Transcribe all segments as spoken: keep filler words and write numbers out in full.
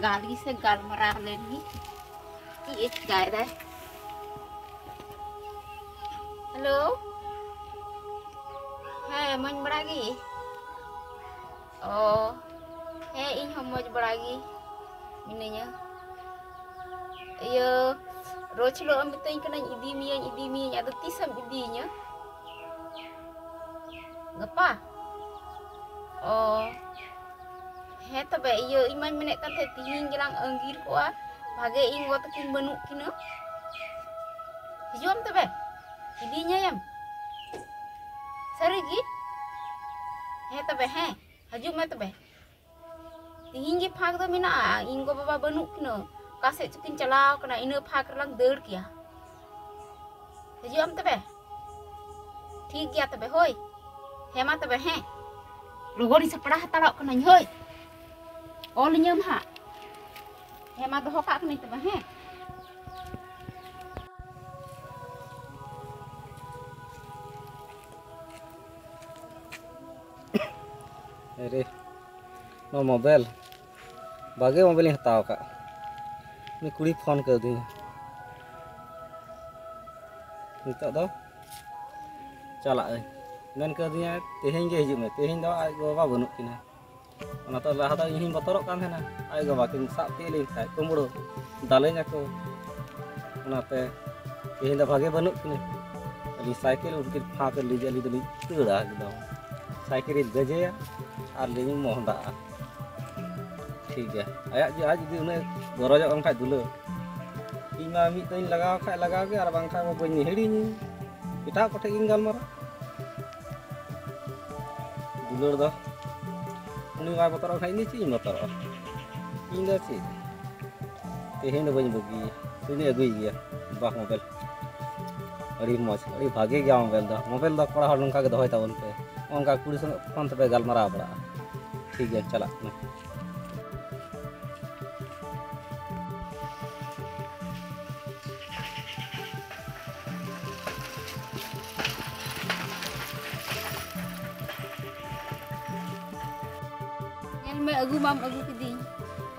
ᱜᱟᱞ ᱜᱮ ᱥᱮ ᱜᱟᱞᱢᱟᱨᱟᱣ ᱞᱮᱱ ᱜᱮ᱾ ᱪᱮᱫ ᱮ ᱪᱤᱠᱟᱭᱮᱫᱟᱭ? ᱦᱮᱞᱳ, ᱦᱮᱸ, ᱢᱚᱡᱽ ᱵᱟᱲᱟ ᱜᱮ? ᱚ, ᱦᱮᱸ, ᱤᱧ ᱦᱚᱸ ᱢᱚᱡᱽ ᱵᱟᱲᱟ ᱜᱮ ᱢᱤᱱᱟᱹᱧᱟ᱾ ᱤᱭᱟᱹ, ᱨᱳᱡᱽ ᱦᱤᱞᱳᱜ ᱮᱢ ᱢᱤᱛᱟᱹᱧ ᱠᱟᱱᱟᱧ, "ᱤᱫᱤ ᱢᱤᱭᱟᱹᱧ, ᱤᱫᱤ ᱢᱤᱭᱟᱹᱧ", ᱟᱫᱚ ᱛᱤᱥᱮᱢ ᱤᱫᱤᱭᱤᱧᱟ? ᱜᱟᱯᱟ? ᱚ, ᱦᱮᱸ ᱛᱚᱵᱮ, ᱤᱭᱟᱹ, ᱤᱧ ᱢᱟᱧ ᱢᱮᱱᱮᱫ ᱠᱟᱱ ᱛᱟᱦᱮᱸᱫ, ᱛᱤᱦᱤᱧ ᱜᱮᱞᱟᱝ ᱟᱺᱜᱤᱨ ᱠᱚᱜᱼᱟ, ᱵᱷᱟᱜᱮ ᱤᱧ ᱜᱚ ᱛᱟᱹᱠᱤᱱ ᱵᱟᱹᱱᱩᱜ ᱠᱤᱱᱟᱹ᱾ ᱦᱤᱡᱩᱜ ᱟᱢ ᱛᱚᱵᱮ? ᱤᱫᱤᱧᱟᱭᱟᱢ? ᱥᱟᱹᱨᱤ ᱜᱮ? ᱦᱮᱸ ᱛᱚᱵᱮ, ᱦᱮᱸ, ᱦᱤᱡᱩᱜ ᱢᱮ ᱛᱚᱵᱮ᱾ ᱛᱤᱦᱤᱧ ᱜᱮ ᱯᱷᱟᱸᱠ ᱫᱚ ᱢᱮᱱᱟᱜᱼᱟ, ᱤᱧ ᱜᱚ ᱵᱟᱵᱟ ᱵᱟᱹᱱᱩᱜ ᱠᱤᱱᱟᱹ, ᱚᱠᱟ ᱥᱮᱫ ᱪᱚᱠᱤᱱ ᱪᱟᱞᱟᱣ ᱠᱟᱱᱟ, ᱤᱱᱟᱹ ᱯᱷᱟᱸᱠ ᱨᱮᱞᱟᱝ ᱫᱟᱹᱲ ᱠᱮᱭᱟ᱾ ᱦᱤᱡᱩᱜ ᱟᱢ ᱛᱚᱵᱮ? ᱴᱷᱤᱠ ᱜᱮᱭᱟ ᱛᱚᱵᱮ, ᱦᱳᱭ᱾ ᱦᱮᱸ ᱢᱟ ᱛᱚᱵᱮ, ᱦᱮᱸ᱾ ᱞᱚᱜᱚᱱᱤᱧ ᱥᱟᱯᱲᱟᱣ ᱦᱟᱛᱟᱲᱚᱜ ᱠᱟᱹᱱᱟᱹᱧ, ᱦᱳᱭ᱾ ᱚᱞ ᱤᱧᱟᱹᱢ ᱦᱟᱸᱜ᱾ ᱦᱮᱸ ᱢᱟ, ᱫᱚᱦᱚ ᱠᱟᱜ ᱠᱟᱹᱱᱟᱹᱧ ᱛᱚᱵᱮ, ᱦᱮᱸ᱾ ᱮᱨᱮ, ᱱᱚᱣᱟ ᱢᱳᱵᱟᱭᱤᱞ, ᱵᱷᱟᱜᱮ ᱢᱳᱵᱟᱭᱤᱞᱤᱧ ᱦᱟᱛᱟᱣ ᱟᱠᱟᱫ᱾ ᱩᱱᱤ ᱠᱩᱲᱤ ᱯᱷᱳᱱ ᱠᱟᱹᱣᱫᱤᱧᱟ᱾ ᱱᱤᱛᱚᱜ ᱫᱚ ᱪᱟᱞᱟᱜ ᱟᱹᱧ᱾ ᱢᱮᱱ ᱠᱟᱹᱣᱫᱤᱧᱟ, "ᱛᱮᱦᱮᱧ ᱜᱮ ᱦᱤᱡᱩᱜ ᱢᱮ, ᱛᱮᱦᱮᱧ ᱫᱚ ᱟᱡ ᱜᱚ-ᱵᱟᱵᱟ ᱵᱟᱹᱱᱩᱜ ᱠᱤᱱᱟ᱾" ᱚᱱᱟ ᱛᱚ ᱞᱟᱦᱟ ᱫᱚ ᱤᱧ ᱦᱚᱸᱧ ᱵᱚᱛᱚᱨᱚᱜ ᱠᱟᱱ ᱛᱟᱦᱮᱱᱟ, ᱟᱡ ᱜᱚ-ᱵᱟᱵᱟ ᱠᱤᱱ ᱥᱟᱵ ᱛᱤᱭᱳᱜ ᱞᱤᱧ ᱠᱷᱟᱡ ᱠᱩᱢᱵᱽᱲᱩ ᱫᱟᱞᱮᱧ ᱟᱠᱚ᱾ ᱚᱱᱟᱛᱮ ᱛᱮᱦᱮᱧ ᱫᱚ ᱵᱷᱟᱜᱮ ᱵᱟᱹᱱᱩᱜ ᱠᱤᱱᱟ᱾ ᱟᱹᱞᱤᱧ ᱥᱟᱭᱠᱮᱞ ᱩᱱᱠᱤᱱ ᱯᱷᱟᱸᱠ ᱨᱮ ᱞᱤᱡ ᱟᱹᱞᱤᱧ ᱫᱚᱞᱤᱧ ᱫᱟᱹᱲᱟ ᱮᱠᱫᱚᱢ᱾ ᱥᱟᱭᱠᱮᱞ ᱨᱤᱧ ᱫᱮᱡᱮᱭᱟ ᱟᱨ ᱞᱤᱧ ᱢᱚᱦᱰᱟᱜᱼᱟ᱾ ᱴᱷᱤᱠ ᱜᱮᱭᱟ, ᱟᱭᱟᱜ ᱡᱩ-, ᱟᱡ ᱡᱩᱫᱤ ᱩᱱᱟᱹᱜ ᱜᱚᱨᱚᱡᱚᱜ ᱠᱟᱱ ᱠᱷᱟᱡ ᱫᱩᱞᱟᱹᱲ, ᱤᱧ ᱢᱟ ᱢᱤᱫ ᱫᱷᱟᱣ ᱤᱧ ᱞᱟᱜᱟᱣ ᱠᱷᱟᱡ ᱞᱟᱜᱟᱣ ᱜᱮ, ᱟᱨ ᱵᱟᱝᱠᱷᱟᱡ ᱢᱟ ᱵᱟᱹᱧ ᱦᱤᱲᱤᱧ᱾ ᱮᱴᱟᱜ ᱠᱚᱴᱷᱮᱡ ᱜᱤᱧ ᱜᱟᱞᱢᱟᱨᱟᱣ᱾ ᱫᱩᱞᱟᱹᱲ ᱫᱚ ᱩᱱᱤ ᱵᱟᱭ ᱵᱚᱛᱚᱨᱚᱜ ᱠᱷᱟᱡ ᱤᱧ ᱫᱚ ᱪᱮᱫ ᱤᱧ ᱵᱚᱛᱚᱨᱚᱜᱼᱟ? ᱤᱧ ᱫᱚ ᱪᱮᱫ? ᱛᱮᱦᱮᱧ ᱫᱚ ᱵᱟᱹᱧ ᱵᱟᱹᱜᱤᱭᱟ, ᱛᱮᱦᱮᱧ ᱫᱚᱧ ᱟᱹᱜᱩᱭ ᱜᱮᱭᱟ᱾ ᱵᱟᱦ, ᱢᱳᱵᱟᱭᱤᱞ ᱟᱹᱰᱤ ᱢᱚᱡᱽ, ᱟᱹᱰᱤ ᱵᱷᱟᱜᱮ ᱜᱮᱭᱟ ᱢᱳᱵᱟᱭᱤᱞ ᱫᱚ᱾ ᱢᱳᱵᱟᱭᱤᱞ ᱫᱚ ᱠᱚᱲᱟ ᱦᱚᱲ ᱱᱚᱝᱠᱟ ᱜᱮ ᱫᱚᱦᱚᱭ ᱛᱟᱵᱚᱱ ᱯᱮ᱾ ᱚᱱᱠᱟ ᱠᱩᱲᱤ ᱥᱚᱸᱜᱮ ᱯᱷᱳᱱ ᱛᱮᱯᱮ ᱜᱟᱞᱢᱟᱨᱟᱣ ᱵᱟᱲᱟᱜᱼᱟ᱾ ᱴᱷᱤᱠ ᱜᱮᱭᱟ, ᱪᱟᱞᱟᱜ ᱠᱟᱱᱟ᱾ ᱧᱮᱞ ᱢᱮ, ᱟᱹᱜᱩ ᱢᱟᱢ ᱟᱹᱜᱩ ᱠᱤᱫᱤᱧ᱾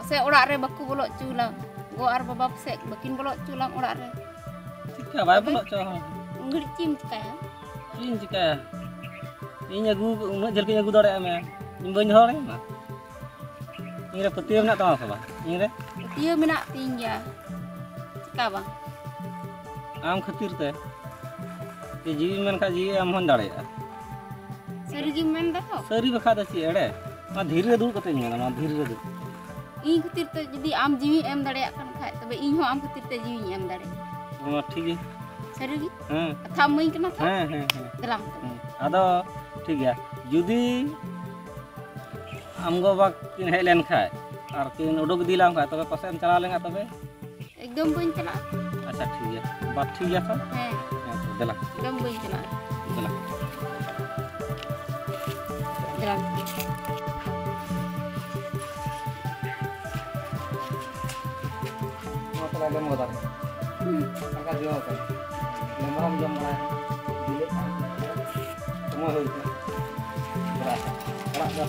ᱥᱮ ᱚᱲᱟᱜ ᱨᱮ ᱵᱟᱠᱚ ᱵᱚᱞᱚ ᱦᱚᱪᱚ ᱞᱟᱝ, ᱜᱚ ᱟᱨ ᱵᱟᱵᱟ ᱯᱟᱥᱮᱡ ᱵᱟᱹᱠᱤᱱ ᱵᱚᱞᱚ ᱦᱚᱪᱚ ᱞᱟᱝ ᱚᱲᱟᱜ ᱨᱮ᱾ ᱪᱤᱠᱟ ᱵᱟᱭ ᱵᱚᱞᱚ ᱦᱚᱪᱚ ᱟᱢᱟ? ᱩᱱ ᱜᱷᱟᱹᱲᱤᱡ ᱪᱮᱫ ᱮᱢ ᱪᱤᱠᱟᱹᱭᱟ? ᱪᱮᱫ ᱤᱧ ᱪᱤᱠᱟᱹᱭᱟ? ᱤᱧ ᱟᱹᱜᱩ, ᱩᱱᱟᱹᱜ ᱡᱷᱟᱹᱞ ᱠᱷᱚᱱᱤᱧ ᱟᱹᱜᱩ ᱫᱟᱲᱮᱭᱟᱜ ᱢᱮᱭᱟ, ᱤᱧ ᱵᱟᱹᱧ ᱫᱚᱦᱚ ᱫᱟᱲᱮᱭᱟᱢᱟ? ᱤᱧ ᱨᱮ ᱯᱟᱹᱛᱭᱟᱹᱣ ᱢᱮᱱᱟᱜ ᱛᱟᱢᱟ ᱥᱮ ᱵᱟᱝ? ᱤᱧ ᱨᱮ? ᱯᱟᱹᱛᱭᱟᱹᱣ ᱢᱮᱱᱟᱜ ᱛᱤᱧ ᱜᱮᱭᱟ, ᱪᱮᱠᱟ ᱵᱟᱝ? ᱟᱢ ᱠᱷᱟᱹᱛᱤᱨ ᱛᱮ᱾ ᱡᱮ ᱡᱤᱣᱤ ᱢᱮᱱᱠᱷᱟᱱ ᱡᱤᱣᱤ ᱮᱢ ᱦᱚᱸᱧ ᱫᱟᱲᱮᱭᱟᱜᱼᱟ᱾ ᱥᱟᱹᱨᱤ ᱜᱮᱢ ᱢᱮᱱ ᱫᱟ ᱛᱚ? ᱥᱟᱹᱨᱤ ᱵᱟᱠᱷᱟᱡ ᱫᱚ ᱪᱮᱫ ᱮᱲᱮ? ᱱᱚᱣᱟ ᱫᱷᱤᱨᱤ ᱨᱮ ᱫᱩᱲᱩᱵ ᱠᱟᱛᱮᱧ ᱢᱮᱱᱟ, ᱱᱚᱣᱟ ᱫᱷᱤᱨᱤ ᱨᱮ ᱫᱩᱲᱩᱵ᱾ ᱤᱧ ᱠᱷᱟᱹᱛᱤᱨ ᱛᱮ ᱡᱩᱫᱤ ᱟᱢ ᱡᱤᱣᱤᱢ ᱮᱢ ᱫᱟᱲᱮᱭᱟᱜ ᱠᱟᱱ ᱠᱷᱟᱡ, ᱛᱚᱵᱮ ᱤᱧ ᱦᱚᱸ ᱟᱢ ᱠᱷᱟᱹᱛᱤᱨ ᱛᱮ ᱡᱤᱣᱤᱧ ᱮᱢ ᱫᱟᱲᱮᱭᱟᱜᱼᱟ᱾ ᱦᱚᱸ, ᱴᱷᱤᱠ ᱜᱮᱭᱟ᱾ ᱥᱟᱹᱨᱤ ᱜᱮ? ᱦᱮᱸ᱾ ᱠᱟᱛᱷᱟᱢ ᱤᱢᱟᱹᱧ ᱠᱟᱱᱟ ᱛᱚ? ᱦᱮᱸ, ᱦᱮᱸ, ᱦᱮᱸ᱾ ᱫᱮᱞᱟ ᱢᱮ ᱛᱚᱵᱮ᱾ ᱦᱮᱸ᱾ ᱟᱫᱚ ᱴᱷᱤᱠ ᱜᱮᱭᱟ, ᱡᱩᱫᱤ ᱟᱢ ᱜᱚ ᱵᱟᱵᱟ ᱠᱤᱱ ᱦᱮᱡ ᱞᱮᱱ ᱠᱷᱟᱡ ᱟᱨ ᱠᱤᱱ ᱩᱰᱩᱠ ᱤᱫᱤ ᱞᱟᱢ ᱠᱷᱟᱡ, ᱛᱚᱵᱮ ᱯᱟᱥᱮᱡ ᱮᱢ ᱪᱟᱞᱟᱣ ᱞᱮᱱ ᱠᱷᱟᱡ ᱛᱚᱵᱮ? ᱮᱠᱫᱚᱢ ᱵᱟᱹᱧ ᱪᱟᱞᱟᱜᱼᱟ᱾ ᱟᱪᱪᱷᱟ, ᱴᱷᱤᱠ ᱜᱮᱭᱟ, ᱵᱟᱛ ᱴᱷᱤᱠ ᱜᱮᱭᱟ ᱛᱚ? ᱦᱮᱸ᱾ ᱦᱮᱸ ᱛᱚ, ᱫᱮᱞᱟ᱾ ᱮᱠᱫᱚᱢ ᱵᱟᱹᱧ ᱪᱟᱞᱟᱜᱼᱟ᱾ ᱫᱮᱞᱟ᱾ ᱫᱮᱞᱟ᱾ ᱱᱚᱣᱟ ᱛᱟᱦᱞᱮ ᱞᱮᱢᱵᱚ ᱫᱟᱨᱮ᱾ ᱦᱩᱸ᱾ ᱟᱨ ᱡᱚ ᱟᱠᱟᱱᱟ᱾ ᱞᱮᱢᱵᱚ ᱦᱚᱸᱢ ᱡᱚᱢ ᱵᱟᱲᱟᱭᱟ᱾ ᱵᱤᱞᱤᱜ ᱠᱟᱱᱟ᱾ ᱥᱚᱢᱚᱭ ᱦᱩᱭ ᱠᱟᱱᱟ᱾ ᱚᱲᱟᱜ, ᱚᱲᱟᱜ ᱫᱚ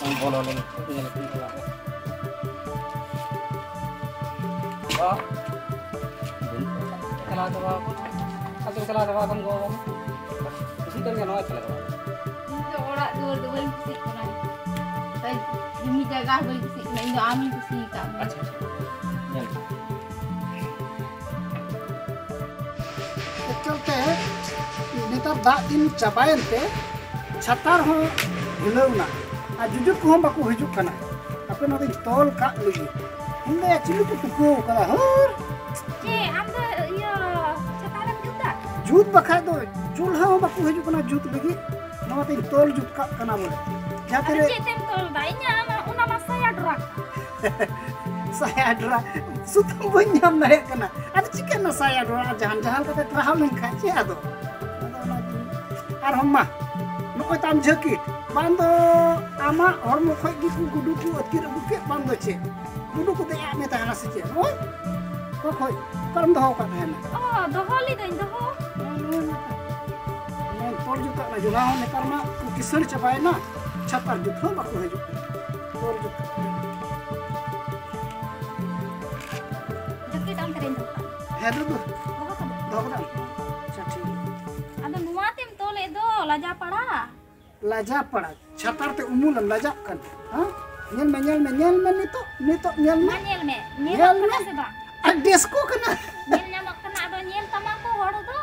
ᱵᱟᱝ ᱵᱚᱞᱚ ᱞᱮᱱ ᱠᱷᱟᱱ ᱧᱮᱞ ᱠᱟᱛᱮ ᱪᱟᱞᱟᱜ ᱢᱮ᱾ ᱚ? ᱪᱟᱞᱟᱣ ᱪᱟᱵᱟ ᱟᱠᱟᱱᱟ᱾ ᱚᱠᱟ ᱛᱮᱢ ᱪᱟᱞᱟᱣ ᱪᱟᱵᱟ ᱟᱠᱟᱱ ᱜᱚ ᱵᱟᱵᱟ? ᱠᱩᱥᱤ ᱠᱟᱱ ᱜᱮᱭᱟ ᱱᱚᱣᱟ ᱪᱟᱞᱟᱣ ᱪᱟᱵᱟ ᱟᱠᱟᱱᱟ᱾ ᱤᱧ ᱫᱚ ᱚᱲᱟᱜ ᱫᱩᱣᱟᱹᱨ ᱫᱚ ᱵᱟᱹᱧ ᱠᱩᱥᱤᱜ ᱠᱟᱱᱟ᱾ ᱛᱟᱭ ᱡᱩᱢᱤ ᱡᱟᱭᱜᱟ ᱦᱚᱸ ᱵᱟᱹᱧ ᱠᱩᱥᱤᱜ ᱠᱟᱱᱟ᱾ ᱤᱧ ᱫᱚ ᱟᱢᱤᱧ ᱠᱩᱥᱤ ᱟᱠᱟᱫ ᱢᱮᱭᱟ᱾ ᱟᱪᱪᱷᱟ, ᱟᱪᱪᱷᱟ᱾ ᱧᱮᱞ ᱢᱮ᱾ ᱮᱠᱟᱞ ᱛᱮ ᱱᱮᱛᱟᱨ ᱫᱟᱜ ᱫᱤᱱ ᱪᱟᱵᱟᱭᱮᱱ ᱛᱮ ᱪᱷᱟᱛᱟ ᱦᱚᱸ ᱰᱷᱤᱞᱟᱹᱣ ᱮᱱᱟ ᱟᱨ ᱡᱩᱡᱩᱫ ᱠᱚᱦᱚᱸ ᱵᱟᱠᱚ ᱦᱤᱡᱩᱜ ᱠᱟᱱᱟ᱾ ᱟᱯᱮ ᱱᱚᱰᱮᱧ ᱛᱚᱞ ᱠᱟᱜ ᱞᱟᱹᱜᱤᱫ ᱤᱧ ᱫᱚ ᱪᱤᱞᱤ ᱠᱚ ᱛᱩᱠᱟᱹᱣ ᱠᱟᱫᱟ ᱦᱳᱨ᱾ ᱪᱮᱫ ᱟᱢ ᱫᱚ ᱤᱭᱟᱹ ᱪᱷᱟᱛᱟ ᱨᱮᱢ ᱡᱩᱛᱟ? ᱡᱩᱛ ᱵᱟᱠᱷᱟᱡ ᱫᱚ ᱪᱩᱞᱦᱟᱹ ᱦᱚᱸ ᱵᱟᱠᱚ ᱦᱤᱡᱩᱜ ᱠᱟᱱᱟ ᱡᱩᱛ ᱞᱟᱹᱜᱤᱫ᱾ ᱱᱚᱣᱟᱛᱮᱧ ᱛᱚᱞ ᱡᱩᱛ ᱠᱟᱜ ᱠᱟᱱᱟ ᱵᱚᱞᱮ᱾ ᱡᱟᱦᱟᱸ ᱟᱫᱚ ᱛᱤᱱᱟᱹᱜ ᱪᱮᱫ ᱛᱮᱢ ᱛᱚᱞ ᱫᱟ? ᱤᱧᱟᱜ ᱚᱱᱟ, ᱚᱱᱟ ᱢᱟ ᱥᱟᱭᱟ ᱰᱚᱨᱟ᱾ ᱥᱟᱭᱟ ᱰᱚᱨᱟ ᱥᱩᱛᱟᱹᱢ ᱵᱟᱹᱧ ᱧᱟᱢ ᱫᱟᱲᱮᱭᱟᱜ ᱠᱟᱱᱟ᱾ ᱟᱫᱚ ᱪᱤᱠᱟᱹ ᱱᱟᱥᱟᱭᱟ ᱱᱚᱣᱟ ᱡᱟᱦᱟᱱ ᱡᱟᱦᱟᱱ ᱠᱟᱛᱮ ᱴᱟᱨᱦᱟᱣ ᱞᱮᱱᱠᱷᱟᱱ ᱪᱮᱫ ᱟᱫᱚ? ᱟᱫᱚ ᱚᱱᱟᱜᱮ᱾ ᱟᱨᱦᱚᱸ ᱢᱟ, ᱱᱚᱜᱼᱚᱭ ᱛᱟᱢ ᱡᱟᱹᱠᱤᱴ, ᱵᱟᱝ ᱫᱚ ᱟᱢᱟᱜ ᱦᱚᱲᱢᱚ ᱠᱷᱚᱡ ᱜᱮ ᱠᱚ ᱜᱩᱰᱩ ᱠᱚ ᱟᱹᱛᱠᱤᱨ ᱟᱹᱜᱩ ᱠᱮᱫ, ᱵᱟᱝ ᱫᱚ ᱪᱮᱫ? ᱜᱩᱰᱩ ᱠᱚ ᱫᱮᱡ ᱟᱫ ᱢᱮ ᱛᱟᱦᱮᱱᱟ ᱥᱮ ᱪᱮᱫ? ᱱᱚᱜᱼᱚᱭ ᱚᱠᱟ ᱠᱷᱚᱡ, ᱚᱠᱟᱨᱮᱢ ᱫᱚᱦᱚ ᱟᱠᱟᱫ ᱛᱟᱦᱮᱱᱟ? ᱚ, ᱫᱚᱦᱚ ᱞᱤᱫᱟᱹᱧ, ᱫᱚᱦᱚ᱾ ᱱᱚᱜᱼᱚᱭ ᱱᱚᱣᱟ ᱢᱟ ᱛᱟᱦᱮᱸ᱾ ᱱᱚᱜᱼᱚᱭ ᱛᱚᱞ ᱡᱩᱛᱟᱜ ᱠᱟᱱᱟ, ᱡᱚᱞᱟ ᱦᱚᱸ ᱱᱮᱛᱟᱨ ᱢᱟ ᱠᱚ ᱠᱤᱥᱟᱹᱬ ᱪᱟᱵᱟᱭᱮᱱᱟ, ᱪᱷᱟᱛᱟᱨ ᱡᱩᱛ ᱦᱚᱸ ᱵᱟᱠᱚ ᱦᱤᱡᱩᱜ ᱠᱟᱱᱟ᱾ ᱛᱚᱞ ᱡᱩᱛ ᱠᱟᱜ ᱠᱟᱱᱟ᱾ ᱟᱫᱚ ᱫᱚ ᱫᱚᱦᱚ ᱠᱟᱜ ᱢᱮ᱾ ᱫᱚᱦᱚ ᱠᱟᱜ ᱢᱮ᱾ ᱟᱪᱪᱷᱟ, ᱴᱷᱤᱠ ᱜᱮᱭᱟ᱾ ᱟᱫᱚ ᱱᱚᱣᱟ ᱛᱮᱢ ᱛᱚᱞᱮᱫ ᱫᱚ, ᱞᱟᱡᱟ ᱯᱟᱲᱟ᱾ ᱞᱟᱡᱟ ᱯᱟᱲᱟ? ᱪᱷᱟᱛᱟᱨ ᱛᱮ ᱩᱢᱩᱞᱮᱢ ᱞᱟᱡᱟᱜ ᱠᱟᱱᱟ? ᱦᱮᱸ? ᱧᱮᱞ ᱢᱮ, ᱧᱮᱞ ᱢᱮ, ᱧᱮᱞ ᱢᱮ ᱱᱤᱛᱚᱜ, ᱱᱤᱛᱚᱜ ᱧᱮᱞ ᱢᱮ᱾ ᱢᱟ ᱧᱮᱞ ᱢᱮ, ᱧᱮᱞ ᱧᱮᱞᱚᱜ ᱢᱮ᱾ ᱠᱟᱱᱟ ᱥᱮ ᱵᱟᱝ? ᱟᱨ ᱰᱮᱥᱠᱚ ᱠᱟᱱᱟ᱾ ᱧᱮᱞ ᱧᱟᱢᱚᱜ ᱠᱟᱱᱟ, ᱟᱫᱚ ᱧᱮᱞ ᱛᱟᱢᱟ ᱠᱚ ᱦᱚᱲ ᱫᱚ᱾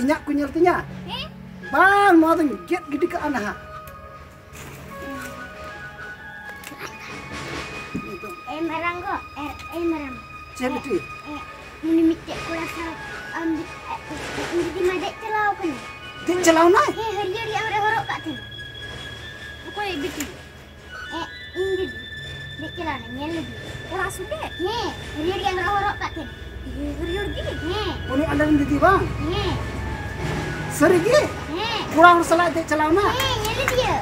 ᱤᱧᱟᱜ ᱠᱚ ᱧᱮᱞ ᱛᱤᱧᱟ? ᱦᱮᱸ? ᱵᱟᱝ, ᱱᱚᱣᱟ ᱫᱚᱧ ᱜᱮᱫ ᱜᱤᱰᱤ ᱠᱟᱜᱼᱟ ᱱᱟᱦᱟᱜ᱾ ᱮ ᱢᱟᱨᱟᱝ ᱜᱚ, ᱮ, ᱮ ᱢᱟᱨᱟᱝ᱾ ᱪᱮᱫ ᱵᱤᱴᱤ? ᱮ, ᱩᱱᱤ ᱢᱤᱫᱴᱮᱡ ᱠᱚᱲᱟ ᱥᱟᱶ ᱟᱢ ᱫᱤ-, ᱮ, ᱮ, ᱤᱧ ᱫᱤᱫᱤ ᱢᱟ ᱫᱮᱡ ᱪᱟᱞᱟᱣ ᱠᱟᱱᱟ᱾ ᱫᱮᱡ ᱪᱟᱞᱟᱣ ᱱᱟᱭ? ᱦᱮᱸ, ᱦᱟᱹᱨᱭᱟᱹᱲ ᱜᱮ ᱟᱢᱨᱮ ᱦᱚᱨᱚᱜ ᱠᱟᱜ ᱛᱟᱦᱮᱱᱟ᱾ ᱚᱠᱚᱭ ᱵᱤᱴᱤ? ᱮ, ᱤᱧ ᱫᱤᱫᱤ᱾ ᱫᱮᱡ ᱪᱟᱞᱟᱣ ᱱᱟᱭ, ᱧᱮᱞ ᱞᱮᱫᱮᱭᱟ᱾ ᱠᱚᱲᱟ ᱥᱚᱸᱜᱮ? ᱦᱮᱸ, ᱦᱟᱹᱨᱭᱟᱹᱲ ᱜᱮ ᱟᱢᱨᱮ ᱦᱚᱨᱚᱜ ᱠᱟᱜ ᱛᱟᱦᱮᱱᱟ᱾ ᱦᱮᱸ, ᱦᱟᱹᱨᱭᱟᱹᱲ ᱜᱮ? ᱦᱮᱸ᱾ ᱩᱱᱤ ᱟᱞᱮᱨᱮᱱ ᱫᱤᱫᱤ ᱵᱟᱝ? ᱦᱮᱸ᱾ ᱥᱟᱹᱨᱤ ᱜᱮ? ᱦᱮᱸ᱾ ᱠᱚᱲᱟ ᱦᱚᱲ ᱥᱟᱞᱟᱜ ᱫᱮᱡ ᱪᱟᱞᱟᱣ ᱱᱟ? ᱦᱮᱸ, ᱧᱮᱞ ᱞᱮᱫᱮᱭᱟ᱾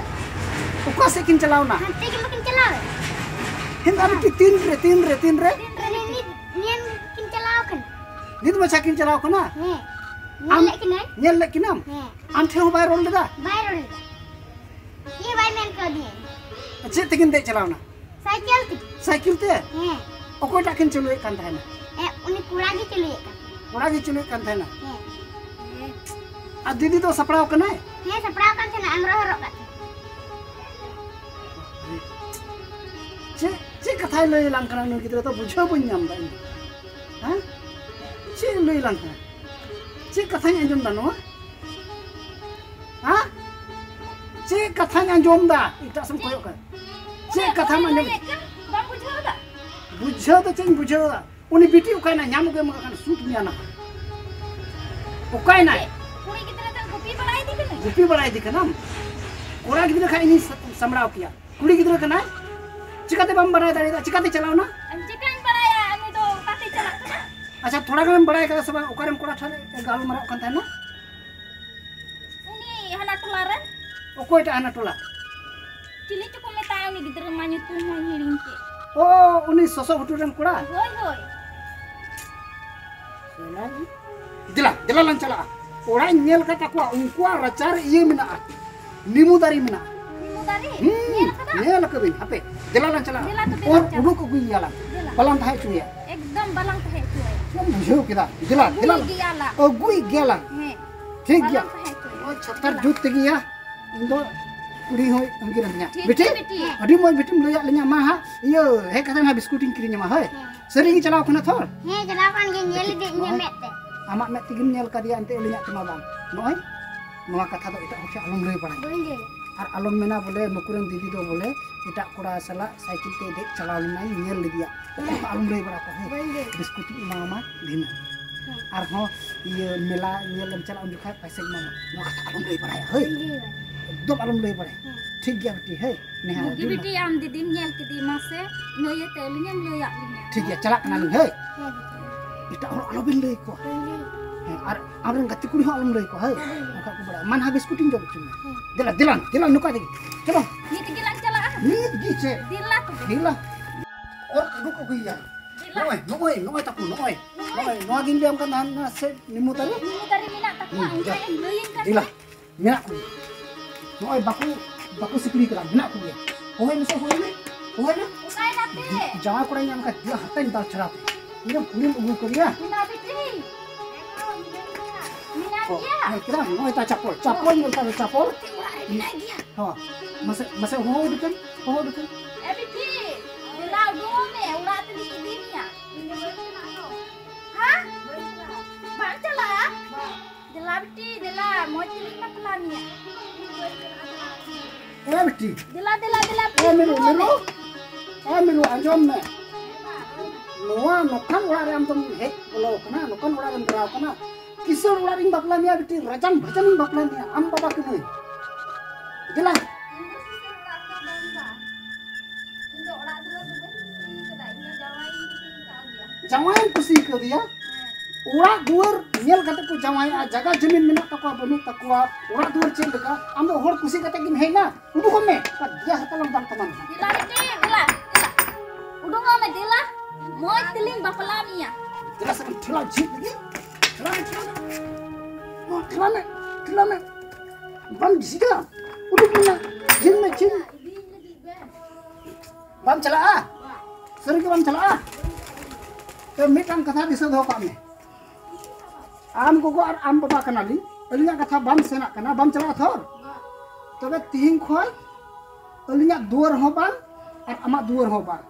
ᱚᱠᱟ ᱥᱮᱫ ᱠᱤᱱ ᱪᱟᱞᱟᱣ ᱱᱟ? ᱦᱟᱱᱛᱮ ᱜᱮ ᱵᱟᱹᱠᱤᱱ ᱪᱟᱞᱟᱣ᱾ ᱦᱮᱸ, ᱟᱨ ᱠᱤ ᱛᱤᱱ ᱨᱮ, ᱛᱤᱱ ᱨᱮ, ᱛᱤᱱ ᱨᱮ? ᱛᱤᱱ ᱨᱮ ᱱᱤᱛ ᱧᱮᱞ ᱠᱤᱱ ᱪᱟᱞᱟᱣ ᱠᱟᱱᱟ᱾ ᱱᱤᱛ ᱢᱟᱪᱷᱟ ᱠᱤᱱ ᱪᱟᱞᱟᱣ ᱠᱟᱱᱟ? ᱦᱮᱸ᱾ ᱧᱮᱞ ᱟᱢ ᱞᱮᱫ ᱠᱤᱱᱟᱹᱧ᱾ ᱧᱮᱞ ᱞᱮᱫ ᱠᱤᱱᱟᱢ? ᱦᱮᱸ᱾ ᱟᱢ ᱴᱷᱮᱱ ᱦᱚᱸ ᱵᱟᱭ ᱨᱚᱲ ᱞᱮᱫᱟ? ᱵᱟᱭ ᱨᱚᱲ ᱞᱮᱫᱟ᱾ ᱪᱮᱫ ᱦᱚᱸ ᱵᱟᱭ ᱢᱮᱱ ᱠᱟᱣᱫᱤᱧᱟ᱾ ᱪᱮᱫ ᱛᱮᱠᱤᱱ ᱫᱮᱡ ᱪᱟᱞᱟᱣ ᱱᱟ? ᱥᱟᱭᱠᱮᱞ ᱛᱮ᱾ ᱥᱟᱭᱠᱮᱞ ᱛᱮ? ᱦᱮᱸ᱾ ᱚᱠᱚᱭᱴᱟᱜ ᱠᱤᱱ ᱪᱟᱹᱞᱩᱭᱮᱫ ᱠᱟᱱ ᱛᱟᱦᱮᱱᱟ? ᱮ, ᱩᱱᱤ ᱠᱚᱲᱟ ᱜᱮ ᱪᱟᱹᱞᱩᱭᱮᱫ ᱠᱟᱱ ᱛᱟᱦᱮᱱᱟ᱾ ᱠᱚᱲᱟ ᱜᱮ ᱪᱟᱹᱞᱩᱭᱮᱫ ᱠᱟᱱ ᱛᱟᱦᱮᱱᱟ? ᱦᱮᱸ᱾ ᱟᱨ ᱫᱤᱫᱤ ᱫᱚ ᱥᱟᱯᱲᱟᱣ ᱠᱟᱱᱟᱭ? ᱦᱮᱸ, ᱥᱟᱯᱲᱟᱣ ᱠᱟᱱ ᱛᱟᱦᱮᱱᱟ, ᱟᱝᱨᱚ ᱦᱚᱨᱚᱜ ᱠᱟᱜ ᱛᱟᱦᱮᱱᱟ᱾ ᱪᱮᱫ, ᱪᱮᱫ ᱠᱟᱛᱷᱟᱭ ᱞᱟᱹᱭ ᱟᱞᱟᱝ ᱠᱟᱱᱟ ᱱᱩᱭ ᱜᱤᱫᱽᱨᱟᱹ ᱫᱚ? ᱵᱩᱡᱷᱟᱹᱣ ᱵᱟᱹᱧ ᱧᱟᱢ ᱮᱫᱟ ᱤᱧ ᱫᱚ᱾ ᱦᱮᱸ? ᱪᱮᱫ ᱮ ᱞᱟᱹᱭ ᱟᱞᱟᱝ ᱠᱟᱱᱟ? ᱪᱮᱫ ᱠᱟᱛᱷᱟᱧ ᱟᱸᱡᱚᱢ ᱮᱫᱟ ᱱᱚᱣᱟ? ᱦᱮᱸ? ᱪᱮᱫ ᱠᱟᱛᱷᱟᱧ ᱟᱸᱡᱚᱢ ᱮᱫᱟ? ᱮᱴᱟᱜ ᱥᱮᱫ ᱮᱢ ᱠᱚᱭᱚᱜ ᱠᱟᱱᱟ᱾ ᱪᱮᱫ ᱠᱟᱛᱷᱟᱢ ᱟᱸᱡᱚᱢ ᱮᱫᱟ? ᱵᱟᱢ ᱵᱩᱡᱷᱟᱹᱣ ᱮᱫᱟ? ᱵᱩᱡᱷᱟᱹᱣ ᱫᱚ ᱪᱮᱫ ᱤᱧ ᱵᱩᱡᱷᱟᱹᱣ ᱮᱫᱟ? ᱩᱱᱤ ᱵᱤᱴᱤ ᱚᱠᱟᱭᱮᱱᱟᱭ? ᱧᱟᱢ ᱟᱹᱜᱩᱭᱮᱢ ᱵᱟᱠᱷᱟᱱ ᱥᱩᱴ ᱢᱮᱭᱟ ᱱᱟᱦᱟᱜ᱾ ᱚᱠᱟᱭᱮᱱᱟᱭ? ᱠᱩᱲᱤ ᱜᱤᱫᱽᱨᱟᱹ ᱫᱚ ᱜᱩᱯᱤ ᱵᱟᱲᱟᱭᱮᱫᱮ ᱠᱟᱹᱱᱟᱹᱧ᱾ ᱜᱩᱯᱤ ᱵᱟᱲᱟᱭᱮᱫᱮ ᱠᱟᱱᱟᱢ? ᱠᱚᱲᱟ ᱜᱤᱫᱽᱨᱟᱹ ᱠᱷᱟᱱ ᱤᱧᱤᱧ ᱥᱟ-, ᱥᱟᱢᱵᱲᱟᱣ ᱠᱮᱭᱟ᱾ ᱠᱩᱲᱤ ᱜᱤᱫᱽᱨᱟ ᱠᱟᱱᱟᱭ, ᱪᱤᱠᱟᱛᱮ ᱵᱟᱢ ᱵᱟᱲᱟᱭ ᱫᱟᱲᱮᱭᱟᱫᱟ? ᱪᱤᱠᱟᱛᱮ ᱪᱟᱞᱟᱣ ᱱᱟ? ᱟᱢ ᱪᱤᱠᱟᱹᱧ ᱵᱟᱲᱟᱭᱟ ᱩᱱᱤ ᱫᱚ ᱚᱠᱟᱛᱮ ᱪᱟᱞᱟᱜ ᱠᱟᱱᱟ? ᱟᱪᱪᱷᱟ, ᱛᱷᱚᱲᱟ ᱜᱟᱱᱮᱢ ᱵᱟᱲᱟᱭ ᱠᱟᱫᱟ ᱥᱮ ᱵᱟᱝ, ᱚᱠᱟᱨᱮᱢ ᱠᱚᱲᱟ ᱴᱷᱮᱱ ᱜᱟᱞᱢᱟᱨᱟᱜ ᱠᱟᱱ ᱛᱟᱦᱮᱱᱟ? ᱩᱱᱤ ᱦᱟᱱᱟ ᱴᱚᱞᱟ ᱨᱮ᱾ ᱚᱠᱚᱭᱴᱟᱜ ᱦᱟᱱᱟ ᱴᱚᱞᱟ? ᱪᱤᱞᱤ ᱪᱚᱠᱚ ᱢᱮᱛᱟᱭᱟ ᱩᱱᱤ ᱜᱤᱫᱽᱨᱟᱹ ᱢᱟ, ᱧᱩᱛᱩᱢ ᱦᱚᱸᱧ ᱦᱤᱲᱤᱧ ᱠᱮᱫ᱾ ᱚ, ᱩᱱᱤ ᱥᱚᱥᱚ ᱜᱷᱩᱴᱩ ᱨᱮᱱ ᱠᱚᱲᱟ? ᱦᱳᱭ, ᱦᱳᱭ᱾ ᱫᱮᱞᱟ, ᱫᱮᱞᱟ ᱞᱟᱝ ᱪᱟᱞᱟᱜᱼᱟ᱾ ᱚᱲᱟᱜ ᱤᱧ ᱧᱮᱞ ᱠᱟᱫ ᱛᱟᱠᱚᱣᱟ, ᱩᱱᱠᱩᱣᱟᱜ ᱨᱟᱪᱟᱨᱮ ᱤᱭᱟᱹ ᱢᱮᱱᱟᱜᱼᱟ, ᱱᱤᱢᱩ ᱫᱟᱨᱮ ᱢᱮᱱᱟᱜᱼᱟ᱾ ᱱᱤᱢᱩ ᱫᱟᱨᱮ? ᱦᱩᱸ, ᱧᱮᱞ ᱠᱟᱫᱟ? ᱧᱮᱞ ᱟᱠᱟᱫᱟᱹᱧ᱾ ᱦᱟᱯᱮ, ᱫᱮᱞᱟ ᱞᱟᱝ ᱪᱟᱞᱟᱜᱼᱟ᱾ ᱫᱮᱞᱟ ᱛᱚᱵᱮ ᱚᱨ ᱞᱟᱝ ᱪᱟᱞᱟᱜᱼᱟ᱾ ᱩᱰᱩᱠ ᱟᱹᱜᱩᱭᱮᱭᱟ ᱞᱟᱝ᱾ ᱫᱮᱞᱟ᱾ ᱵᱟᱞᱟᱝ ᱛᱟᱦᱮᱸ ᱦᱚᱪᱚᱭᱮᱭᱟ᱾ ᱮᱠᱫᱚᱢ ᱵᱟᱞᱟᱝ ᱛᱟᱦᱮᱸ ᱦᱚᱪᱚᱭᱟ᱾ ᱪᱮᱫ ᱮᱢ ᱵᱩᱡᱷᱟᱹᱣ ᱠᱮᱫᱟ? ᱫᱮᱞᱟ, ᱫᱮᱞᱟ᱾ ᱟᱹᱜᱩᱭ ᱜᱮᱭᱟ ᱞᱟᱝ᱾ ᱟᱹᱜᱩᱭ ᱜᱮᱭᱟ ᱞᱟᱝ᱾ ᱦᱮᱸ᱾ ᱴᱷᱤᱠ ᱜᱮᱭᱟ᱾ ᱵᱟᱞᱟᱝ ᱛᱟᱦᱮᱸ ᱦᱚᱪᱚᱭᱟ᱾ ᱱᱚᱜᱼᱚᱭ ᱪᱷᱟᱛᱟᱨ ᱡᱩᱛ ᱛᱮᱜᱮᱭᱟ᱾ ᱤᱧ ᱫᱚ ᱠᱩᱲᱤ ᱦᱚᱸᱭ ᱟᱸᱜᱤᱨ ᱟᱹᱫᱤᱧᱟ᱾ ᱴᱷᱤᱠ ᱵᱤᱴᱤ, ᱜᱮᱭᱟ, ᱵᱤᱴᱤ᱾ ᱟᱹᱰᱤ ᱢᱚᱡᱽ ᱵᱤᱴᱤᱢ ᱞᱟᱹᱭᱟᱫ ᱞᱤᱧᱟ᱾ ᱢᱟ ᱦᱟᱸᱜ, ᱤᱭᱟᱹ, ᱦᱮᱡ ᱠᱟᱛᱮ ᱦᱟᱸᱜ ᱵᱤᱥᱠᱩᱴ ᱤᱧ ᱠᱤᱨᱤᱧ ᱟᱢᱟ, ᱦᱳᱭ᱾ ᱦᱮᱸ᱾ ᱥᱟᱹᱨᱤ ᱜᱮ ᱪᱟᱞᱟᱣ ᱠᱟᱱᱟ ᱛᱷᱚᱨ? ᱦᱮᱸ, ᱪᱟᱞᱟᱣ ᱠᱟᱱ ᱜᱮ, ᱧᱮᱞ ᱞᱤᱫᱟᱹᱧ ᱤᱧᱟᱹᱜ ᱢᱮᱫ ᱛᱮ᱾ ᱟᱢᱟᱜ ᱢᱮᱫ ᱛᱮᱜᱮᱢ ᱧᱮᱞ ᱠᱟᱫᱮᱭᱟ, ᱮᱱᱛᱮ ᱟᱹᱞᱤᱧᱟᱜ ᱛᱮᱢᱟ ᱵᱟᱝ᱾ ᱱᱚᱜᱼᱚᱭ, ᱱᱚᱣᱟ ᱠᱟᱛᱷᱟ ᱫᱚ ᱮᱴᱟᱜ ᱦᱚᱲ ᱴᱷᱮᱱ ᱟᱞᱚᱢ ᱞᱟᱹᱭ ᱵᱟᱲᱟᱭᱟ᱾ ᱵᱟᱹᱧ ᱞᱟᱹᱭᱟ᱾ ᱟᱨ ᱟᱞᱚᱢ ᱢᱮᱱᱟ ᱵᱚᱞᱮ ᱱᱩᱠᱩ ᱨᱮᱱ ᱫᱤᱫᱤ ᱫᱚ ᱵᱚᱞᱮ ᱮᱴᱟᱜ ᱠᱚᱲᱟ ᱥᱟᱞᱟᱜ ᱥᱟᱭᱠᱮᱞ ᱛᱮ ᱫᱮᱡ ᱪᱟᱞᱟᱣ ᱞᱮᱱᱟᱭ, ᱧᱮᱞ ᱞᱮᱫᱮᱭᱟ᱾ ᱦᱮᱸ᱾ ᱟᱞᱚᱢ ᱞᱟᱹᱭ ᱵᱟᱲᱟ ᱠᱚᱣᱟ, ᱦᱮᱸ? ᱵᱟᱹᱧ ᱞᱟᱹᱭᱟ᱾ ᱵᱤᱥᱠᱩᱴ ᱤᱧ ᱮᱢᱟᱢᱟ ᱫᱷᱤᱱᱟᱹᱝ᱾ ᱦᱮᱸ᱾ ᱟᱨᱦᱚᱸ ᱤᱭᱟᱹ ᱢᱮᱞᱟ ᱧᱮᱞ ᱮᱢ ᱪᱟᱞᱟᱜ ᱩᱱ ᱡᱚᱠᱷᱟᱡ ᱯᱚᱭᱥᱟᱧ ᱮᱢᱟᱢᱟ᱾ ᱱᱚᱣᱟ ᱠᱟᱛᱷᱟ ᱟᱞᱚᱢ ᱞᱟᱹᱭ ᱵᱟᱲᱟᱭᱟ, ᱦᱳᱭ? ᱵᱟᱹᱧ ᱞᱟᱹᱭᱟ᱾ ᱮᱠᱫᱚᱢ ᱟᱞᱚᱢ ᱞᱟᱹᱭ ᱵᱟᱲᱟᱭᱟ᱾ ᱦᱮᱸ᱾ ᱴᱷᱤᱠ ᱜᱮᱭᱟ ᱵᱤᱴᱤ, ᱦᱳᱭ? ᱱᱮᱦᱟᱨ ᱵᱩᱜᱤ ᱟᱹᱰᱤ ᱵᱤᱴᱤ, ᱟᱢ ᱫᱤᱫᱤᱢ ᱧᱮᱞ ᱠᱮᱫᱮ ᱢᱟᱥᱮ, ᱤᱱᱟᱹ ᱤᱭᱟᱹᱛᱮ ᱟᱹᱞᱤᱧᱮᱢ ᱞᱟᱹᱭᱟᱫ ᱞᱤᱧᱟ᱾ ᱴᱷᱤᱠ ᱜᱮᱭᱟ, ᱪᱟᱞᱟᱜ ᱠᱟᱱᱟᱞᱤᱧ, ᱦᱳᱭ? ᱦᱮᱸ ᱵᱤᱴᱤ᱾ ᱮᱴᱟᱜ ᱦᱚᱲ ᱟᱞᱚᱵᱤᱱ ᱞᱟᱹᱭ ᱟᱠᱚᱣᱟ᱾ ᱵᱟᱹᱧ ᱞᱟᱹᱭᱟ᱾ ᱦᱮᱸ, ᱟᱨ ᱟᱢᱨᱮᱱ ᱜᱟᱛᱮ ᱠᱩᱲᱤ ᱦᱚᱸ ᱟᱞᱚᱢ ᱞᱟᱹᱭ ᱟᱠᱚᱣᱟ, ᱦᱳᱭ? ᱵᱟᱹᱧ ᱞᱟᱹᱭᱟ᱾ ᱵᱟᱠᱷᱟᱡ ᱠᱚ ᱵᱟᱲᱟᱭᱟ᱾ ᱢᱟ ᱱᱟᱦᱟᱜ ᱵᱤᱥᱠᱩᱴ ᱤᱧ ᱡᱚᱢ ᱦᱚᱪᱚ ᱢᱮᱭᱟ᱾ ᱦᱮᱸ᱾ ᱫᱮᱞᱟ, ᱫᱮᱞᱟ, ᱫᱮᱞᱟ, ᱱᱚᱝᱠᱟ ᱛᱮᱜᱮ᱾ ᱪᱚᱞᱚ᱾ ᱱᱤᱛ ᱜᱮᱞᱟᱝ ᱪᱟᱞᱟᱜᱼᱟ᱾ ᱱᱤᱛ ᱜᱮ ᱪᱮᱫ? ᱫᱮᱞᱟ ᱛᱚᱵᱮ᱾ ᱫᱮᱞᱟ᱾ ᱚᱨ ᱩᱰᱩᱠ ᱟᱹᱜᱩᱭᱮᱭᱟ᱾ ᱫᱮᱞᱟ᱾ ᱱᱚᱜᱼᱚᱭ, ᱱᱚᱜᱼᱚᱭ, ᱱᱚᱜᱼᱚᱭ ᱛᱟᱠᱚ, ᱱᱚᱜᱼᱚᱭ᱾ ᱱᱚᱜᱼᱚᱭ᱾ ᱱᱚᱜᱼᱚᱭ, ᱱᱚᱣᱟ ᱜᱤᱧ ᱞᱟᱹᱭᱟᱢ ᱠᱟᱱ ᱛᱟᱦᱮᱱ, ᱱᱚᱣᱟ ᱥᱮ ᱱᱤᱢᱩ ᱫᱟᱨᱮ᱾ ᱱᱤᱢᱩ ᱫᱟᱨᱮ ᱢᱮᱱᱟᱜ ᱛᱟᱠᱚᱣᱟ, ᱦᱩᱸ, ᱚᱱᱠᱟ ᱡᱟ᱾ ᱮᱢ ᱞᱟᱹᱭᱟᱹᱧ ᱠᱟᱱ ᱫᱮᱞᱟ᱾ ᱛᱟᱦᱮᱸᱫ᱾ ᱢᱮᱱᱟᱜ ᱠᱚᱜᱮᱭᱟ᱾ ᱱᱚᱜᱼᱚᱭ ᱵᱟᱠᱚ, ᱵᱟᱠᱚ ᱥᱤᱠᱲᱤ ᱠᱟᱫᱟ, ᱢᱮᱱᱟᱜ ᱠᱚᱜᱮᱭᱟ᱾ ᱦᱚᱦᱚᱭ ᱢᱮᱥᱮ, ᱦᱚᱦᱚᱭ ᱢᱮ, ᱦᱚᱦᱚᱭ ᱢᱮ᱾ ᱚᱠᱟᱭ ᱱᱟᱯᱮ? ᱡᱟᱶᱟᱭ ᱠᱚᱲᱟᱧ ᱧᱟᱢ ᱠᱷᱟᱡ, ᱫᱮᱞᱟ ᱦᱟᱛᱟᱧ ᱫᱟᱞ ᱪᱷᱟᱲᱟᱣ ᱯᱮ᱾ ᱤᱧ ᱫᱚ ᱠᱩᱲᱤᱢ ᱟᱹᱜᱩ ᱠᱟᱫᱮᱭᱟ᱾ ᱢᱮᱱᱟᱜ ᱵᱤᱴᱤ᱾ ᱢᱮᱱᱟᱜ ᱚ, ᱜᱮᱭᱟ᱾ ᱧᱮᱞ ᱠᱮᱫᱟᱢ? ᱱᱚᱜᱼᱚᱭ ᱛᱟ ᱪᱟᱯᱚᱞ, ᱪᱟᱯᱚᱞ ᱧᱮᱞ ᱠᱟᱫᱟ, ᱪᱟᱯᱚᱞ᱾ ᱚᱲᱟᱜ ᱨᱮ ᱢᱮᱱᱟᱭ ᱜᱮᱭᱟ᱾ ᱦᱚᱸ, ᱢᱟᱥᱮ, ᱢᱟᱥᱮ ᱦᱚᱦᱚ ᱩᱰᱩᱠᱮᱢ, ᱦᱚᱦᱚ ᱩᱰᱩᱠᱮᱢ᱾ ᱮ ᱵᱤᱴᱤ, ᱫᱮᱞᱟ ᱩᱰᱩᱝᱚᱜ ᱢᱮ, ᱚᱲᱟᱜ ᱛᱮᱞᱤᱧ ᱤᱫᱤ ᱢᱮᱭᱟ᱾ ᱦᱮᱸ? ᱵᱟᱢ ᱪᱟᱞᱟᱜᱼᱟ? ᱫᱮᱞᱟ ᱵᱤᱴᱤ, ᱫᱮᱞᱟ, ᱢᱚᱡᱽ ᱛᱮᱞᱤᱧ ᱵᱟᱯᱞᱟ ᱢᱮᱭᱟ᱾ ᱮ ᱵᱤᱴᱤ᱾ ᱫᱮᱞᱟ, ᱫᱮᱞᱟ, ᱫᱮᱞᱟ, ᱮ ᱢᱤᱨᱩ, ᱢᱤᱨᱩ᱾ ᱮ ᱢᱤᱨᱩ, ᱟᱸᱡᱚᱢ ᱢᱮ᱾ ᱱᱚᱣᱟ ᱱᱚᱝᱠᱟᱱ ᱚᱲᱟᱜ ᱨᱮ ᱟᱢ ᱫᱚᱢ ᱦᱮᱡ ᱵᱚᱞᱚ ᱟᱠᱟᱱᱟ, ᱱᱚᱝᱠᱟᱱ ᱚᱲᱟᱜ ᱨᱮᱢ ᱫᱟᱬᱟ ᱟᱠᱟᱱᱟ᱾ ᱠᱤᱥᱟᱹᱬ ᱚᱲᱟᱜ ᱨᱤᱧ ᱵᱟᱯᱞᱟ ᱢᱮᱭᱟ ᱵᱤᱴᱤ, ᱨᱟᱡᱟᱱ ᱵᱷᱟᱡᱟᱱᱤᱧ ᱵᱟᱯᱞᱟ ᱢᱮᱭᱟ, ᱟᱢ ᱵᱟᱵᱟ ᱠᱟᱹᱱᱟᱹᱧ᱾ ᱫᱮᱞᱟ᱾ ᱤᱧ ᱫᱚ ᱠᱤᱥᱟᱹᱬ ᱚᱲᱟᱜ ᱨᱮᱫᱚ ᱵᱟᱹᱧ ᱵᱟᱝ᱾ ᱤᱧ ᱫᱚ ᱚᱲᱟᱜ ᱫᱩᱣᱟᱹᱨ ᱫᱚ ᱵᱟᱹᱧ ᱠᱩᱥᱤ ᱠᱟᱫᱟ, ᱤᱧ ᱫᱚ ᱡᱟᱶᱟᱭ ᱤᱧ ᱠᱩᱥᱤ ᱠᱟᱣᱫᱮᱭᱟ᱾ ᱡᱟᱶᱟᱭ ᱮᱢ ᱠᱩᱥᱤ ᱠᱟᱣᱫᱮᱭᱟ? ᱦᱮᱸ᱾ ᱚᱲᱟᱜ ᱫᱩᱣᱟᱹᱨ ᱧᱮᱞ ᱠᱟᱛᱮ ᱠᱚ ᱡᱟᱶᱟᱭᱚᱜᱼᱟ, ᱡᱟᱭᱜᱟ ᱡᱚᱢᱤᱱ ᱢᱮᱱᱟᱜ ᱛᱟᱠᱚᱣᱟ, ᱵᱟᱹᱱᱩᱜ ᱛᱟᱠᱚᱣᱟ, ᱚᱲᱟᱜ ᱫᱩᱣᱟᱹᱨ ᱪᱮᱫ ᱞᱮᱠᱟ? ᱟᱢ ᱫᱚ ᱦᱚᱲ ᱠᱩᱥᱤ ᱠᱟᱛᱮ ᱜᱮᱢ ᱦᱮᱡ ᱮᱱᱟ? ᱩᱰᱩᱠᱚᱜ ᱢᱮ, ᱚᱠᱟ ᱫᱮᱭᱟ ᱦᱟᱛᱟᱞᱟᱢ ᱫᱟᱞ ᱛᱟᱢᱟ ᱱᱟᱦᱟᱜ᱾ ᱫᱮᱞᱟ ᱵᱤᱴᱤ, ᱫᱮᱞᱟ, ᱫᱮᱞᱟ᱾ ᱩᱰᱩᱝᱚᱜ ᱢᱮ, ᱫᱮᱞᱟ᱾ ᱢᱚᱡᱽ ᱛᱮᱞᱤᱧ ᱵᱟᱯᱞᱟ ᱢᱮᱭᱟ᱾ ᱫᱮᱞᱟ ᱥᱮ ᱵᱚᱱ ᱴᱷᱮᱞᱟᱣ ᱡᱷᱤᱡ ᱞᱟᱹᱜᱤᱫ᱾ ᱴᱷᱮᱞᱟᱣ ᱢᱮ, ᱴᱷᱮᱞᱟᱣ ᱢᱮ᱾ ᱢᱟ, ᱴᱷᱮᱞᱟᱣ ᱢᱮ, ᱴᱷᱮᱞᱟᱣ ᱢᱮ᱾ ᱵᱟᱢ ᱡᱷᱤᱡᱟ? ᱩᱰᱩᱠ ᱢᱮ ᱱᱟ᱾ ᱡᱷᱤᱡ ᱢᱮ, ᱡᱷᱤᱡ ᱢᱮ᱾ ᱵᱟᱢ ᱪᱟᱞᱟᱜᱼᱟ? ᱥᱟᱹᱨᱤ ᱜᱮ ᱵᱟᱢ ᱪᱟᱞᱟᱜᱼᱟ? ᱛᱚ, ᱢᱤᱫᱴᱟᱝ ᱠᱟᱛᱷᱟ ᱫᱤᱥᱟᱹ ᱫᱚᱦᱚ ᱠᱟᱜ ᱢᱮ, ᱟᱢ ᱜᱚᱜᱚ ᱟᱨ ᱟᱢ ᱵᱟᱵᱟ ᱠᱟᱱᱟᱞᱤᱧ, ᱟᱹᱞᱤᱧᱟᱜ ᱠᱟᱛᱷᱟ ᱵᱟᱢ ᱥᱮᱱᱟᱜ ᱠᱟᱱᱟ, ᱵᱟᱢ ᱪᱟᱞᱟᱜᱼᱟ ᱛᱷᱚᱨ᱾ ᱛᱚᱵᱮ ᱛᱤᱦᱤᱧ ᱠᱷᱚᱱ ᱟᱹᱞᱤᱧᱟᱜ ᱫᱩᱣᱟᱹᱨ ᱦᱚᱸ ᱵᱟᱝ ᱟᱨ ᱟᱢᱟᱜ ᱫᱩᱣᱟᱹᱨ ᱦᱚᱸ ᱵᱟᱝ,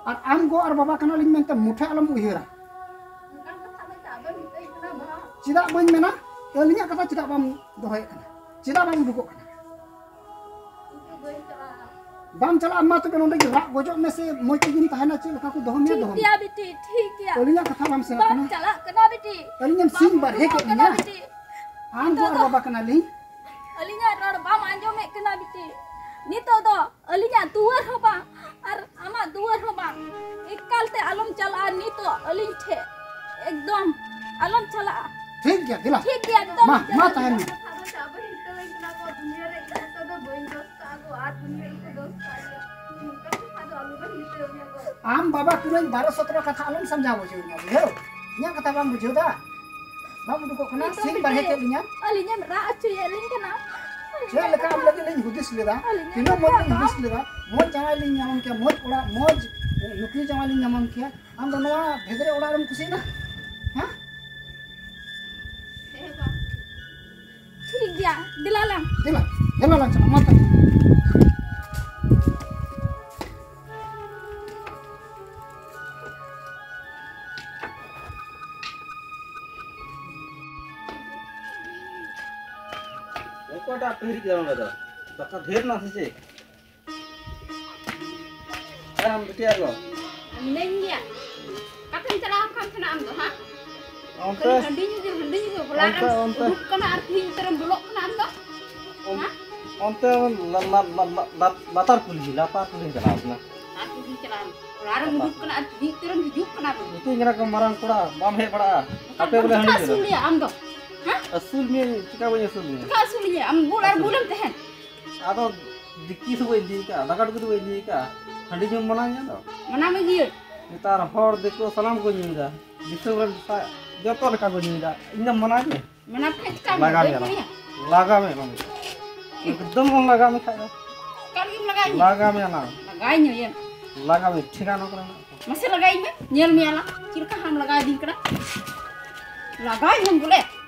ᱟᱨ ᱟᱢ ᱜᱚ ᱟᱨ ᱵᱟᱵᱟ ᱠᱟᱱᱟᱞᱤᱧ ᱢᱮᱱᱛᱮ ᱢᱩᱴᱷᱮ ᱟᱞᱚᱢ ᱩᱭᱦᱟᱹᱨᱟ᱾ ᱪᱮᱫᱟᱜ ᱵᱟᱹᱧ ᱢᱮᱱᱟ? ᱟᱹᱞᱤᱧᱟᱜ ᱠᱟᱛᱷᱟ ᱪᱮᱫᱟᱜ ᱵᱟᱢ ᱫᱚᱦᱚᱭᱮᱫ ᱠᱟᱱᱟ? ᱪᱮᱫᱟᱜ ᱵᱟᱢ ᱩᱰᱩᱠᱚᱜ ᱠᱟᱱᱟ? ᱵᱟᱢ ᱪᱟᱞᱟᱜᱼᱟ, ᱢᱟ ᱛᱚᱵᱮ ᱱᱚᱸᱰᱮ ᱜᱮ ᱨᱟᱜ ᱜᱚᱡᱚᱜ ᱢᱮ, ᱥᱮ ᱢᱚᱡᱽ ᱛᱮᱜᱮᱢ ᱛᱟᱦᱮᱱᱟ, ᱪᱮᱫ ᱞᱮᱠᱟ ᱠᱚ ᱫᱚᱦᱚ ᱢᱮᱭᱟ, ᱴᱷᱤᱠ ᱫᱚᱦᱚ ᱢᱮ᱾ ᱜᱮᱭᱟ ᱵᱤᱴᱤ, ᱴᱷᱤᱠ ᱜᱮᱭᱟ᱾ ᱟᱹᱞᱤᱧᱟᱜ ᱠᱟᱛᱷᱟ ᱵᱟᱢ ᱥᱮᱱᱚᱜ ᱵᱟᱢ ᱠᱟᱱᱟ᱾ ᱪᱟᱞᱟᱜ ᱠᱟᱱᱟ ᱵᱤᱴᱤ᱾ ᱟᱹᱞᱤᱧ ᱮᱢ ᱵᱟᱢ ᱥᱤᱧ ᱵᱟᱨᱦᱮ ᱩᱰᱩᱠᱚᱜ ᱠᱮᱫ ᱠᱟᱱᱟ ᱞᱤᱧᱟ᱾ ᱵᱤᱴᱤ᱾ ᱟᱢ ᱱᱤᱛᱚᱜ ᱜᱚ ᱟᱨ ᱫᱚ ᱵᱟᱵᱟ ᱠᱟᱱᱟᱞᱤᱧ᱾ ᱟᱹᱞᱤᱧᱟᱜ ᱨᱚᱲ ᱵᱟᱢ ᱟᱸᱡᱚᱢᱮᱫ ᱠᱟᱱᱟ ᱵᱤᱴᱤ᱾ ᱱᱤᱛᱚᱜ ᱫᱚ ᱟᱹᱞᱤᱧᱟᱜ ᱫᱩᱣᱟᱹᱨ ᱦᱚᱸ ᱵᱟᱝ ᱟᱨ ᱟᱢᱟᱜ ᱫᱩᱣᱟᱹᱨ ᱦᱚᱸ ᱵᱟᱝ᱾ ᱮᱠᱟᱞ ᱛᱮ ᱟᱞᱚᱢ ᱪᱟᱞᱟᱜᱼᱟ ᱱᱤᱛᱚᱜ ᱟᱹᱞᱤᱧ ᱴᱷᱮᱱ᱾ ᱮᱠᱫᱚᱢ ᱟᱞᱚᱢ ᱪᱟᱞᱟᱜᱼᱟ᱾ ᱴᱷᱤᱠ ᱜᱮᱭᱟ, ᱫᱮᱞᱟ᱾ ᱴᱷᱤᱠ ᱜᱮᱭᱟ, ᱮᱠᱫᱚᱢ ᱢᱟ, ᱟᱞᱚᱢ ᱢᱟ ᱪᱟᱞᱟᱜᱼᱟ᱾ ᱛᱟᱦᱮᱱ ᱢᱮ᱾ ᱠᱟᱛᱷᱟ ᱫᱚ ᱪᱟᱵᱟ ᱦᱤᱛᱟᱹᱣᱟᱹᱧ ᱠᱟᱱᱟ ᱠᱚ, ᱫᱩᱱᱤᱭᱟᱹ ᱨᱮ ᱤᱧ ᱢᱚᱛᱚ ᱫᱚ ᱵᱟᱹᱧ ᱫᱳᱥ ᱠᱟᱜᱼᱟ ᱜᱚ, ᱟᱨ ᱫᱩᱱᱤᱭᱟᱹ ᱨᱮ ᱤᱧ ᱠᱚ ᱫᱳᱥ ᱠᱟᱜ ᱜᱮᱭᱟ᱾ ᱱᱚᱝᱠᱟ ᱠᱟᱛᱷᱟ ᱫᱚ ᱟᱞᱚ ᱵᱮᱱ ᱢᱮᱛᱟᱹᱧᱟ ᱜᱚ᱾ ᱟᱢ ᱵᱟᱵᱟ ᱛᱩᱞᱟᱹᱧ ᱵᱟᱨᱚ ᱥᱚᱛᱨᱚ ᱠᱟᱛᱷᱟ ᱟᱞᱚᱢ ᱥᱟᱢᱡᱷᱟᱣ ᱦᱚᱪᱚᱧᱟ, ᱵᱩᱡᱷᱟᱹᱣ? ᱤᱧᱟᱹᱜ ᱠᱟᱛᱷᱟ ᱵᱟᱢ ᱵᱩᱡᱷᱟᱹᱣ ᱫᱟ? ᱵᱟᱢ ᱩᱰᱩᱠᱚᱜ ᱠᱟᱱᱟ, ᱱᱤᱛᱚᱜ ᱥᱤᱧ ᱵᱟᱨᱦᱮ ᱵᱤᱴᱤ ᱠᱮᱫ ᱞᱤᱧᱟᱢ᱾ ᱟᱹᱞᱤᱧᱮᱢ ᱨᱟᱜ ᱦᱚᱪᱚᱭᱮᱫ ᱞᱤᱧ ᱠᱟᱱᱟ᱾ ᱪᱮᱫ ᱞᱮᱠᱟ ᱟᱢ ᱞᱟᱹᱜᱤᱫ ᱞᱤᱧ ᱦᱩᱫᱤᱥ ᱞᱮᱫᱟ? ᱟᱹᱞᱤᱧᱮᱢ ᱛᱤᱱᱟᱹᱜ ᱢᱚᱡᱽ ᱨᱟᱜ ᱞᱤᱧ ᱦᱩᱫᱤᱥ ᱞᱮᱫᱟ, ᱢᱚᱡᱽ ᱡᱟᱶᱟᱭ ᱞᱤᱧ ᱧᱟᱢᱟᱢ ᱠᱮᱭᱟ, ᱢᱚᱡᱽ ᱚᱲᱟᱜ, ᱢᱚᱡᱽ ᱱᱩᱠᱨᱤ ᱡᱟᱶᱟᱭ ᱞᱤᱧ ᱧᱟᱢᱟᱢ ᱠᱮᱭᱟ᱾ ᱟᱢ ᱫᱚ ᱱᱚᱣᱟ ᱵᱷᱮᱫᱨᱮ ᱚᱲᱟᱜ ᱨᱮᱢ ᱠᱩᱥᱤᱭᱮᱱᱟ? ᱦᱮᱸ? ᱴᱷᱤᱠ ᱜᱮᱭᱟ, ᱫᱮᱞᱟ ᱞᱟᱝ᱾ ᱫᱮᱞᱟ, ᱫᱮᱞᱟ ᱞᱟᱝ ᱪᱟᱞᱟᱜ, ᱢᱟ ᱛᱚᱵᱮ᱾ ᱚᱠᱚᱭᱴᱟᱜ ᱯᱮ ᱦᱤᱨᱤᱡ ᱠᱟᱱᱟ ᱱᱚᱰᱮ ᱫᱚ? ᱫᱟᱠᱟ ᱰᱷᱮᱨ ᱱᱟ ᱥᱮ ᱪᱮᱫ? ᱟᱨ ᱟᱢ ᱵᱤᱴᱤ ᱟᱨ ᱜᱚ? ᱢᱤᱱᱟᱹᱧ ᱜᱮᱭᱟ᱾ ᱚᱠᱟᱛᱮᱢ ᱪᱟᱞᱟᱣ ᱟᱠᱟᱱ ᱛᱟᱦᱮᱱᱟ ᱟᱢ ᱫᱚ, ᱦᱟᱸ? ᱚᱱᱛᱮ᱾ ᱠᱷᱟᱹᱞᱤ ᱦᱟᱺᱰᱤ ᱧᱩ ᱜᱮ, ᱦᱟᱺᱰᱤ ᱧᱩ ᱜᱮ᱾ ᱦᱚᱞᱟ ᱚᱱᱛᱮ, ᱨᱮᱢ ᱚᱱᱛᱮ᱾ ᱩᱰᱩᱠ ᱠᱟᱱᱟ ᱟᱨ ᱛᱤᱦᱤᱧ ᱩᱛᱟᱹᱨᱮᱢ ᱵᱚᱞᱚᱜ ᱠᱟᱱᱟ ᱟᱢ ᱫᱚ? ᱚᱱ-, ᱦᱟᱸ? ᱚᱱᱛᱮ ᱞᱟ-, ᱞᱟ-, ᱞᱟ-, ᱞᱟ-, ᱞᱟ-, ᱞᱟᱛᱟᱨ ᱠᱩᱞᱦᱤ, ᱞᱟᱛᱟᱨ ᱠᱩᱞᱦᱤᱧ ᱪᱟᱞᱟᱣ ᱠᱟᱱᱟ᱾ ᱞᱟᱛᱟᱨ ᱠᱩᱞᱦᱤ ᱪᱟᱞᱟᱣ ᱮᱱᱟ᱾ ᱚᱲᱟᱜ ᱨᱮᱢ ᱞᱟᱛᱟᱨ᱾ ᱩᱰᱩᱠ ᱠᱟᱱᱟ ᱟᱨ ᱛᱤᱦᱤᱧ ᱩᱛᱟᱹᱨᱮᱢ ᱦᱤᱡᱩᱜ ᱠᱟᱱᱟ ᱵᱟᱹᱵᱩ᱾ ᱢᱤᱛᱟᱹᱧ ᱠᱟᱱᱟ ᱠᱚ, ᱢᱟᱨᱟᱝ ᱠᱚᱲᱟ, ᱵᱟᱢ ᱦᱮᱡ ᱵᱟᱲᱟᱜᱼᱟ? ᱟᱯᱮ ᱵᱚᱞᱮ ᱪᱮᱠᱟ ᱦᱟᱺᱰᱤ ᱧᱩ ᱫᱚ᱾ ᱟᱹᱥᱩᱞ ᱢᱮᱭᱟ ᱟᱢ ᱫᱚ? ᱦᱮᱸ? ᱟᱹᱥᱩᱞ ᱢᱮᱭᱟ, ᱪᱮᱠᱟ ᱵᱟᱹᱧ ᱟᱹᱥᱩᱞ ᱢᱮᱭᱟ? ᱪᱮᱠᱟ ᱟᱹᱥᱩᱞ ᱤᱭᱟᱹ ᱟᱢ ᱵᱩᱞ ᱟᱨ ᱟᱹᱥᱩᱞ᱾ ᱵᱩᱞᱮᱢ ᱛᱟᱦᱮᱱ? ᱟᱫᱚ ᱫᱤᱠᱤ ᱥᱚᱸᱜᱮ ᱤᱫᱤ ᱠᱟᱜᱼᱟ, ᱫᱟᱠᱟ ᱴᱩᱠᱩᱡ ᱫᱚ ᱵᱟᱹᱧ ᱤᱫᱤ ᱠᱟᱜᱼᱟ, ᱦᱟᱺᱰᱤ ᱧᱩᱢ ᱢᱟᱱᱟ ᱜᱮᱭᱟ ᱫᱚ᱾ ᱢᱟᱱᱟ ᱢᱮ ᱜᱤᱭᱟᱹᱧ᱾ ᱱᱮᱛᱟᱨ ᱦᱚᱲ ᱫᱤᱠᱩ ᱥᱟᱱᱟᱢ ᱠᱚ ᱧᱩᱭᱫᱟ, ᱫᱤᱥᱚᱢ ᱨᱮᱱ ᱥᱟ-, ᱡᱚᱛᱚ ᱞᱮᱠᱟ ᱠᱚ ᱧᱩᱭᱫᱟ, ᱤᱧ ᱫᱚ ᱢᱟᱱᱟ ᱜᱮ᱾ ᱢᱟᱱᱟ ᱠᱷᱟᱡ ᱪᱮᱠᱟ ᱞᱟᱜᱟ ᱵᱟᱹᱧ ᱢᱮ ᱢᱟᱱᱟ᱾ ᱢᱟᱱᱟᱭᱟ? ᱞᱟᱜᱟ ᱢᱮ ᱢᱟᱱᱟ᱾ ᱮᱠᱫᱚᱢ ᱵᱟᱢ ᱞᱟᱜᱟ ᱢᱮ ᱠᱷᱟᱡ ᱫᱚ᱾ ᱮᱠᱟᱞ ᱜᱮᱢ ᱞᱟᱜᱟᱭᱤᱧᱟ᱾ ᱞᱟᱜᱟ ᱢᱮ ᱟᱞᱟᱝ᱾ ᱞᱟᱜᱟᱭᱤᱧ ᱦᱩᱭᱮᱱ᱾ ᱞᱟᱜᱟ ᱢᱮ, ᱴᱷᱮᱠᱟᱱᱟ ᱠᱚᱨᱮᱱᱟᱜ᱾ ᱢᱟᱥᱮ ᱞᱟᱜᱟᱭᱤᱧ ᱢᱮ, ᱧᱮᱞ ᱢᱮᱭᱟ ᱞᱟᱝ ᱪᱮᱫ ᱞᱮᱠᱟ ᱦᱟᱢ ᱞᱟᱜᱟᱭᱤᱫᱤᱧ ᱠᱟᱱᱟ᱾ ᱞᱟᱜᱟᱭᱤᱧ ᱵᱚᱞᱮ᱾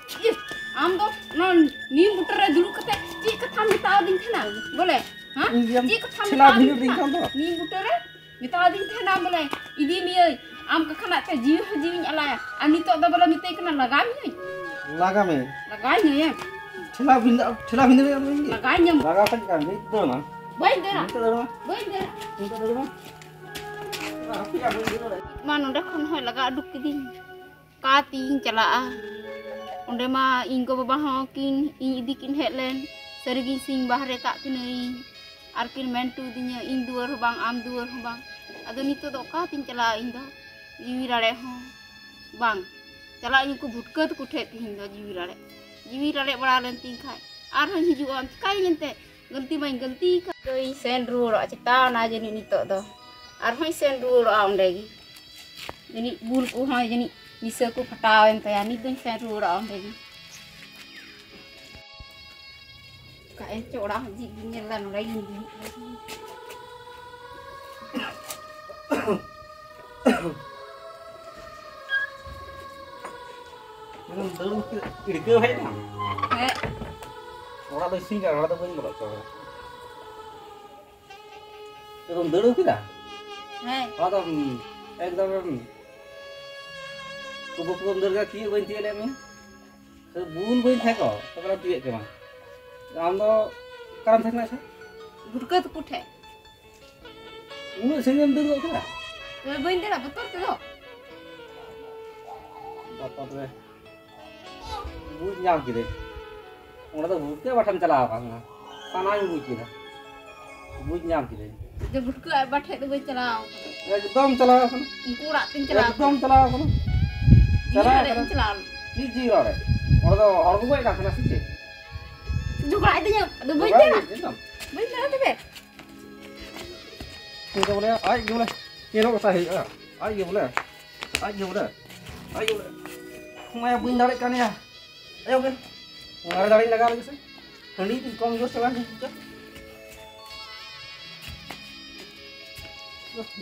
ᱤᱦ, ᱟᱢ ᱫᱚ ᱚᱱᱟ ᱱᱤᱢ ᱵᱩᱴᱟᱹ ᱨᱮ ᱫᱩᱲᱩᱵ ᱠᱟᱛᱮ ᱪᱮᱫ ᱠᱟᱛᱷᱟᱢ ᱢᱮᱛᱟᱣᱟᱫᱤᱧ ᱛᱟᱦᱮᱱᱟ ᱵᱚᱞᱮ? ᱦᱮᱸ? ᱤᱧ ᱜᱮᱢ ᱪᱮᱫ ᱠᱟᱛᱷᱟᱢ ᱴᱷᱮᱞᱟᱣ ᱢᱮᱛᱟᱣᱟᱫᱤᱧ ᱵᱷᱤᱲ ᱫᱤᱧ ᱛᱟᱦᱮᱱᱟ? ᱠᱟᱱ ᱫᱚ᱾ ᱱᱤᱢ ᱵᱩᱴᱟᱹ ᱨᱮ ᱢᱮᱛᱟᱣᱟᱫᱤᱧ ᱛᱟᱦᱮᱱᱟᱢ ᱵᱚᱞᱮ, "ᱤᱫᱤ ᱢᱤᱭᱟᱹᱧ, ᱟᱢ ᱠᱟᱠᱷᱟᱱᱟᱜ ᱛᱮ ᱡᱤᱣᱤ ᱦᱚᱸ ᱡᱤᱣᱤᱧ ᱟᱞᱟᱭᱟ", ᱟᱨ ᱱᱤᱛᱚᱜ ᱫᱚ ᱵᱚᱞᱮ ᱢᱮᱛᱟᱹᱧ ᱠᱟᱱᱟ ᱞᱟᱜᱟ ᱢᱤᱭᱟᱹᱧ᱾ ᱞᱟᱜᱟ ᱢᱮ᱾ ᱞᱟᱜᱟᱧ ᱢᱮ᱾ ᱴᱷᱮᱞᱟ ᱵᱷᱤᱸᱫᱟᱹ, ᱴᱷᱮᱞᱟ ᱵᱷᱤᱸᱫᱟᱹ ᱨᱮ ᱟᱢ ᱜᱮ᱾ ᱞᱟᱜᱟᱧ ᱢᱮ᱾ ᱞᱟᱜᱟ ᱠᱷᱟᱱ ᱠᱟᱱ ᱜᱮ, ᱫᱟᱹᱲ ᱢᱟ᱾ ᱵᱟᱹᱧ ᱫᱟᱹᱲᱟ᱾ ᱱᱤᱛᱚᱜ ᱫᱟᱹᱲ ᱢᱟ᱾ ᱵᱟᱹᱧ ᱫᱟᱹᱲᱟ᱾ ᱱᱤᱛᱚᱜ ᱫᱟᱹᱲ ᱢᱟ᱾ ᱟᱯᱮᱭᱟᱜ ᱵᱟᱹᱧ ᱫᱟᱹᱲ ᱫᱟᱲᱮᱭᱟᱜᱼᱟ᱾ ᱢᱟ ᱱᱚᱸᱰᱮ ᱠᱷᱚᱱ ᱦᱚᱸᱭ ᱞᱟᱜᱟ ᱩᱰᱩᱠ ᱠᱤᱫᱤᱧ᱾ ᱚᱠᱟᱛᱤᱧ ᱪᱟᱞᱟᱜᱼᱟ? ᱚᱸᱰᱮ ᱢᱟ ᱤᱧ ᱜᱚ ᱵᱟᱵᱟ ᱦᱚᱸ ᱠᱤᱱ ᱤᱧ ᱤᱫᱤ ᱠᱤᱱ ᱦᱮᱡ ᱞᱮᱱ, ᱥᱟᱹᱨᱤᱜᱤᱧ ᱥᱤᱧ ᱵᱟᱦᱨᱮ ᱠᱟᱜ ᱠᱤᱱᱟᱹᱧ, ᱟᱨ ᱠᱤᱱ ᱢᱮᱱ ᱦᱚᱴᱚ ᱟᱹᱫᱤᱧᱟ, "ᱤᱧ ᱫᱩᱣᱟᱹᱨ ᱦᱚᱸ ᱵᱟᱝ, ᱟᱢ ᱫᱩᱣᱟᱹᱨ ᱦᱚᱸ ᱵᱟᱝ᱾" ᱟᱫᱚ ᱱᱤᱛᱚᱜ ᱫᱚ ᱚᱠᱟᱛᱤᱧ ᱪᱟᱞᱟᱜᱼᱟ? ᱤᱧ ᱫᱚ ᱡᱤᱣᱤ ᱨᱟᱲᱮᱡ ᱦᱚᱸ ᱵᱟᱝ, ᱪᱟᱞᱟᱜ ᱟᱹᱧ ᱩᱱᱠᱩ ᱵᱷᱩᱴᱠᱟᱹ ᱛᱟᱠᱚ ᱴᱷᱮᱡ ᱛᱤᱦᱤᱧ ᱫᱚ ᱡᱤᱣᱤ ᱨᱟᱲᱮᱡ, ᱡᱤᱣᱤ ᱨᱟᱲᱮᱡ ᱵᱟᱲᱟ ᱞᱮᱱ ᱛᱤᱧ ᱠᱷᱟᱡ ᱟᱨᱦᱚᱸᱧ ᱦᱤᱡᱩᱜᱼᱟ᱾ ᱪᱤᱠᱟᱹᱭᱟᱹᱧ ᱮᱱᱛᱮ? ᱜᱟᱹᱞᱛᱤ ᱢᱟᱧ ᱜᱟᱹᱞᱛᱤ ᱟᱠᱟᱫ᱾ ᱛᱚ ᱤᱧ ᱥᱮᱱ ᱨᱩᱣᱟᱹᱲᱚᱜᱼᱟ, ᱪᱮᱛᱟᱣ ᱱᱟ ᱡᱟᱹᱱᱤᱡ ᱱᱤᱛᱚᱜ ᱫᱚ᱾ ᱟᱨᱦᱚᱸᱧ ᱥᱮᱱ ᱨᱩᱣᱟᱹᱲᱚᱜᱼᱟ ᱚᱸᱰᱮ ᱜᱮ᱾ ᱡᱟᱹᱱᱤᱡ ᱵᱩᱞ ᱠᱚᱦᱚᱸ ᱡᱟᱹᱱᱤᱡ ᱱᱤᱥᱟᱹ ᱠᱚ ᱯᱷᱟᱴᱟᱣᱮᱱ ᱛᱟᱭᱟ᱾ ᱱᱤᱛ ᱫᱚᱧ ᱥᱮᱱ ᱨᱩᱣᱟᱹᱲᱚᱜᱼᱟ ᱚᱸᱰᱮ ᱜᱮ᱾ ᱚᱠᱟ ᱮᱱ ᱪᱚ ᱚᱲᱟᱜ ᱦᱚᱸ ᱡᱷᱤᱡ ᱜᱤᱧ ᱧᱮᱞ ᱮᱫᱟ, ᱱᱚᱸᱰᱮ ᱜᱤᱧ ᱫᱩᱲᱩᱵ ᱞᱮᱱ᱾ ᱢᱮᱱᱫᱟᱹᱧ ᱫᱟᱹᱲ ᱠᱮᱫᱟ, ᱤᱲᱠᱟᱹᱣ ᱦᱮᱡ ᱮᱱᱟ᱾ ᱦᱮᱸ᱾ ᱚᱲᱟᱜ ᱫᱚ ᱤᱥᱤᱱ ᱠᱟᱱᱟ, ᱚᱲᱟᱜ ᱫᱚ ᱵᱟᱹᱧ ᱵᱚᱞᱚ ᱦᱚᱪᱚ ᱠᱟᱫᱟ᱾ ᱪᱮᱫ ᱫᱚᱢ ᱫᱟᱹᱲ ᱠᱮᱫᱟ? ᱦᱮᱸ᱾ ᱚᱲᱟᱜ ᱫᱚ, ᱩᱸ, ᱮᱠᱫᱚᱢ, ᱩᱸ, ᱠᱩᱵᱩ ᱠᱩᱵᱩᱢ ᱫᱟᱹᱲ ᱠᱮᱫᱟ, ᱛᱤᱭᱳᱜ ᱵᱟᱹᱧ ᱛᱤᱭᱳᱜ ᱞᱮᱫ ᱢᱮᱭᱟ᱾ ᱥᱮ ᱵᱩᱞ ᱵᱟᱹᱧ ᱛᱟᱦᱮᱸ ᱠᱚᱜ, ᱛᱚᱵᱮ ᱛᱤᱭᱳᱜ ᱠᱮᱢᱟ᱾ ᱟᱢ ᱫᱚ ᱚᱠᱟᱨᱮᱢ ᱛᱟᱦᱮᱸ ᱠᱟᱱᱟ ᱟᱪᱪᱷᱟ? ᱵᱷᱩᱴᱠᱟᱹ ᱛᱟᱠᱚ ᱴᱷᱮᱡ᱾ ᱩᱱᱟᱹᱜ ᱥᱟᱺᱜᱤᱧ ᱮᱢ ᱫᱟᱹᱲ ᱜᱚᱫ ᱠᱮᱫᱟ? ᱛᱚᱵᱮ ᱵᱟᱹᱧ ᱫᱟᱹᱲᱟ, ᱵᱚᱛᱚᱨ ᱛᱮᱫᱚ᱾ ᱵᱟᱯᱟ ᱛᱚᱵᱮ᱾ ᱵᱩᱡᱽ ᱧᱟᱢ ᱠᱤᱫᱟᱹᱧ᱾ ᱚᱸᱰᱮ ᱫᱚ ᱵᱷᱩᱴᱠᱟᱹ ᱵᱟᱴᱷᱟᱢ ᱪᱟᱞᱟᱣ ᱟᱠᱟᱱᱟ᱾ ᱥᱟᱱᱟᱧ ᱵᱩᱡᱽ ᱠᱮᱫᱟ᱾ ᱵᱩᱡᱽ ᱧᱟᱢ ᱠᱤᱫᱟᱹᱧ᱾ ᱡᱮ ᱵᱷᱩᱴᱠᱟᱹ ᱟᱡ ᱵᱟ ᱴᱷᱮᱡ ᱫᱚ ᱵᱟᱹᱧ ᱪᱟᱞᱟᱣ ᱟᱠᱟᱱᱟ᱾ ᱮᱠᱫᱚᱢ ᱪᱟᱞᱟᱣ ᱟᱠᱟᱱᱟ᱾ ᱩᱱᱠᱩ ᱚᱲᱟᱜ ᱛᱤᱧ ᱪᱟᱞᱟᱣ ᱮᱠᱫᱚᱢ ᱟᱠᱟᱱᱟ᱾ ᱪᱟᱞᱟᱣ ᱟᱠᱟᱱᱟ᱾ ᱡᱤᱣᱤ ᱪᱟᱞᱟᱣ ᱨᱟᱲᱮᱡ ᱟᱠᱟᱱᱟ᱾ ᱤᱧ ᱪᱟᱞᱟᱣ ᱟᱠᱟᱱᱟ᱾ ᱪᱮᱫ ᱡᱤᱣᱤ ᱨᱟᱲᱮᱡ? ᱚᱸᱰᱮ ᱫᱚ ᱦᱚᱲ ᱠᱚ ᱜᱚᱡ ᱟᱠᱟᱱ ᱛᱟᱦᱮᱱᱟ ᱥᱮ ᱪᱮᱫ? ᱡᱷᱚᱜᱽᱲᱟ ᱤᱫᱤᱧᱟ᱾ ᱟᱫᱚ ᱵᱟᱹᱧ ᱡᱷᱚᱜᱽᱲᱟ ᱫᱟᱹᱲᱟ᱾ ᱤᱫᱤᱧᱟ᱾ ᱵᱟᱹᱧ ᱫᱟᱹᱲᱟ ᱛᱚᱵᱮ᱾ ᱤᱧ ᱫᱚ ᱵᱚᱞᱮ ᱟᱡ ᱜᱮ ᱵᱚᱞᱮ ᱧᱮᱞᱚᱜ ᱠᱟᱛᱷᱟ ᱦᱩᱭᱩᱜᱼᱟ᱾ ᱟᱡ ᱜᱮ ᱵᱚᱞᱮ, ᱟᱡ ᱜᱮ ᱵᱚᱞᱮ, ᱟᱡ ᱜᱮ ᱵᱚᱞᱮ᱾ ᱚᱱᱟ ᱵᱟᱹᱧ ᱫᱟᱲᱮᱜ ᱠᱟᱱ ᱭᱟ᱾ ᱟᱭᱳ ᱜᱮ, ᱚᱱᱟ ᱨᱮ ᱫᱟᱲᱮᱧ ᱞᱟᱜᱟᱣ ᱞᱟᱹᱜᱤᱫ ᱥᱮ᱾ ᱦᱟᱺᱰᱤ ᱛᱤᱧ ᱠᱚᱢ ᱡᱳᱨ ᱪᱟᱵᱟ ᱦᱤᱡᱩᱜ ᱪᱚ᱾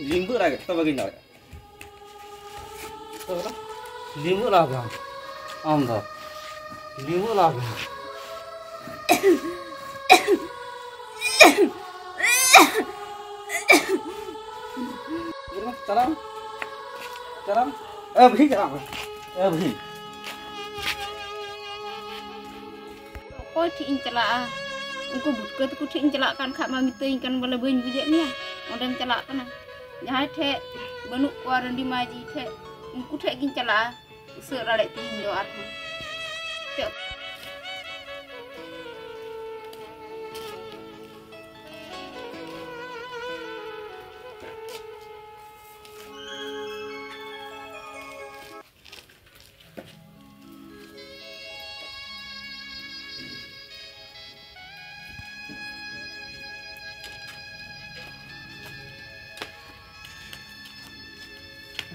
ᱞᱤᱢᱵᱩ ᱨᱟᱜᱮ ᱛᱚᱵᱮ ᱜᱤᱧ ᱫᱟᱲᱮᱭᱟᱜᱼᱟ᱾ ᱞᱤᱢᱵᱩ ᱞᱟᱜᱟᱣ ᱟᱢ ᱫᱚ᱾ ᱞᱤᱢᱵᱩ ᱞᱟᱜᱟᱣ᱾ ᱪᱟᱞᱟᱣ᱾ ᱪᱟᱞᱟᱣ᱾ ᱮ ᱵᱷᱤ ᱪᱟᱞᱟᱣ ᱢᱮ᱾ ᱮ ᱵᱷᱤ᱾ ᱚᱠᱚᱭ ᱴᱷᱮᱡ ᱤᱧ ᱪᱟᱞᱟᱜᱼᱟ? ᱩᱱᱠᱩ ᱵᱷᱩᱴᱠᱟᱹ ᱛᱟᱠᱚ ᱴᱷᱮᱡ ᱤᱧ ᱪᱟᱞᱟᱜ ᱠᱟᱱ ᱠᱷᱟᱡ ᱢᱟ ᱢᱮᱛᱟᱹᱧ ᱠᱟᱱ ᱵᱚᱞᱮ ᱵᱟᱹᱧ ᱵᱩᱡᱮᱫ ᱢᱮᱭᱟ, ᱚᱸᱰᱮᱢ ᱪᱟᱞᱟᱜ ᱠᱟᱱᱟ᱾ ᱡᱟᱦᱟᱸᱭ ᱴᱷᱮᱡ ᱵᱟᱹᱱᱩᱜ ᱠᱚᱣᱟ ᱨᱟᱺᱰᱤ ᱢᱟᱹᱡᱷᱤ ᱴᱷᱮᱡ, ᱩᱱᱠᱩ ᱴᱷᱮᱡ ᱜᱤᱧ ᱪᱟᱞᱟᱜᱼᱟ᱾ ᱩᱥᱟᱹᱫ ᱨᱟᱲᱮᱡ ᱛᱤᱧ ᱫᱚ ᱟᱨᱦᱚᱸ᱾ ᱪᱮᱫ?